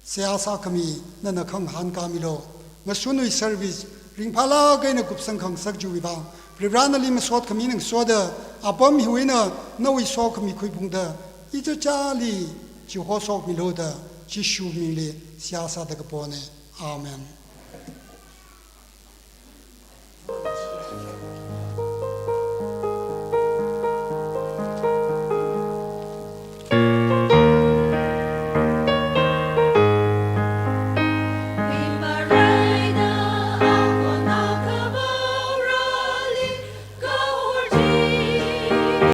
seihā sākhami, nana khangahān kamilu. Ngasunwui service ringphālāk eina kupsang khangasak chiwui vang, Varivarā nali masot khami ngasoda, apam hiwui eina nawui sokhami khuiphungda, ichichāli chihosokmilu da, Jishu mingli seihā sāda kapona. Amen.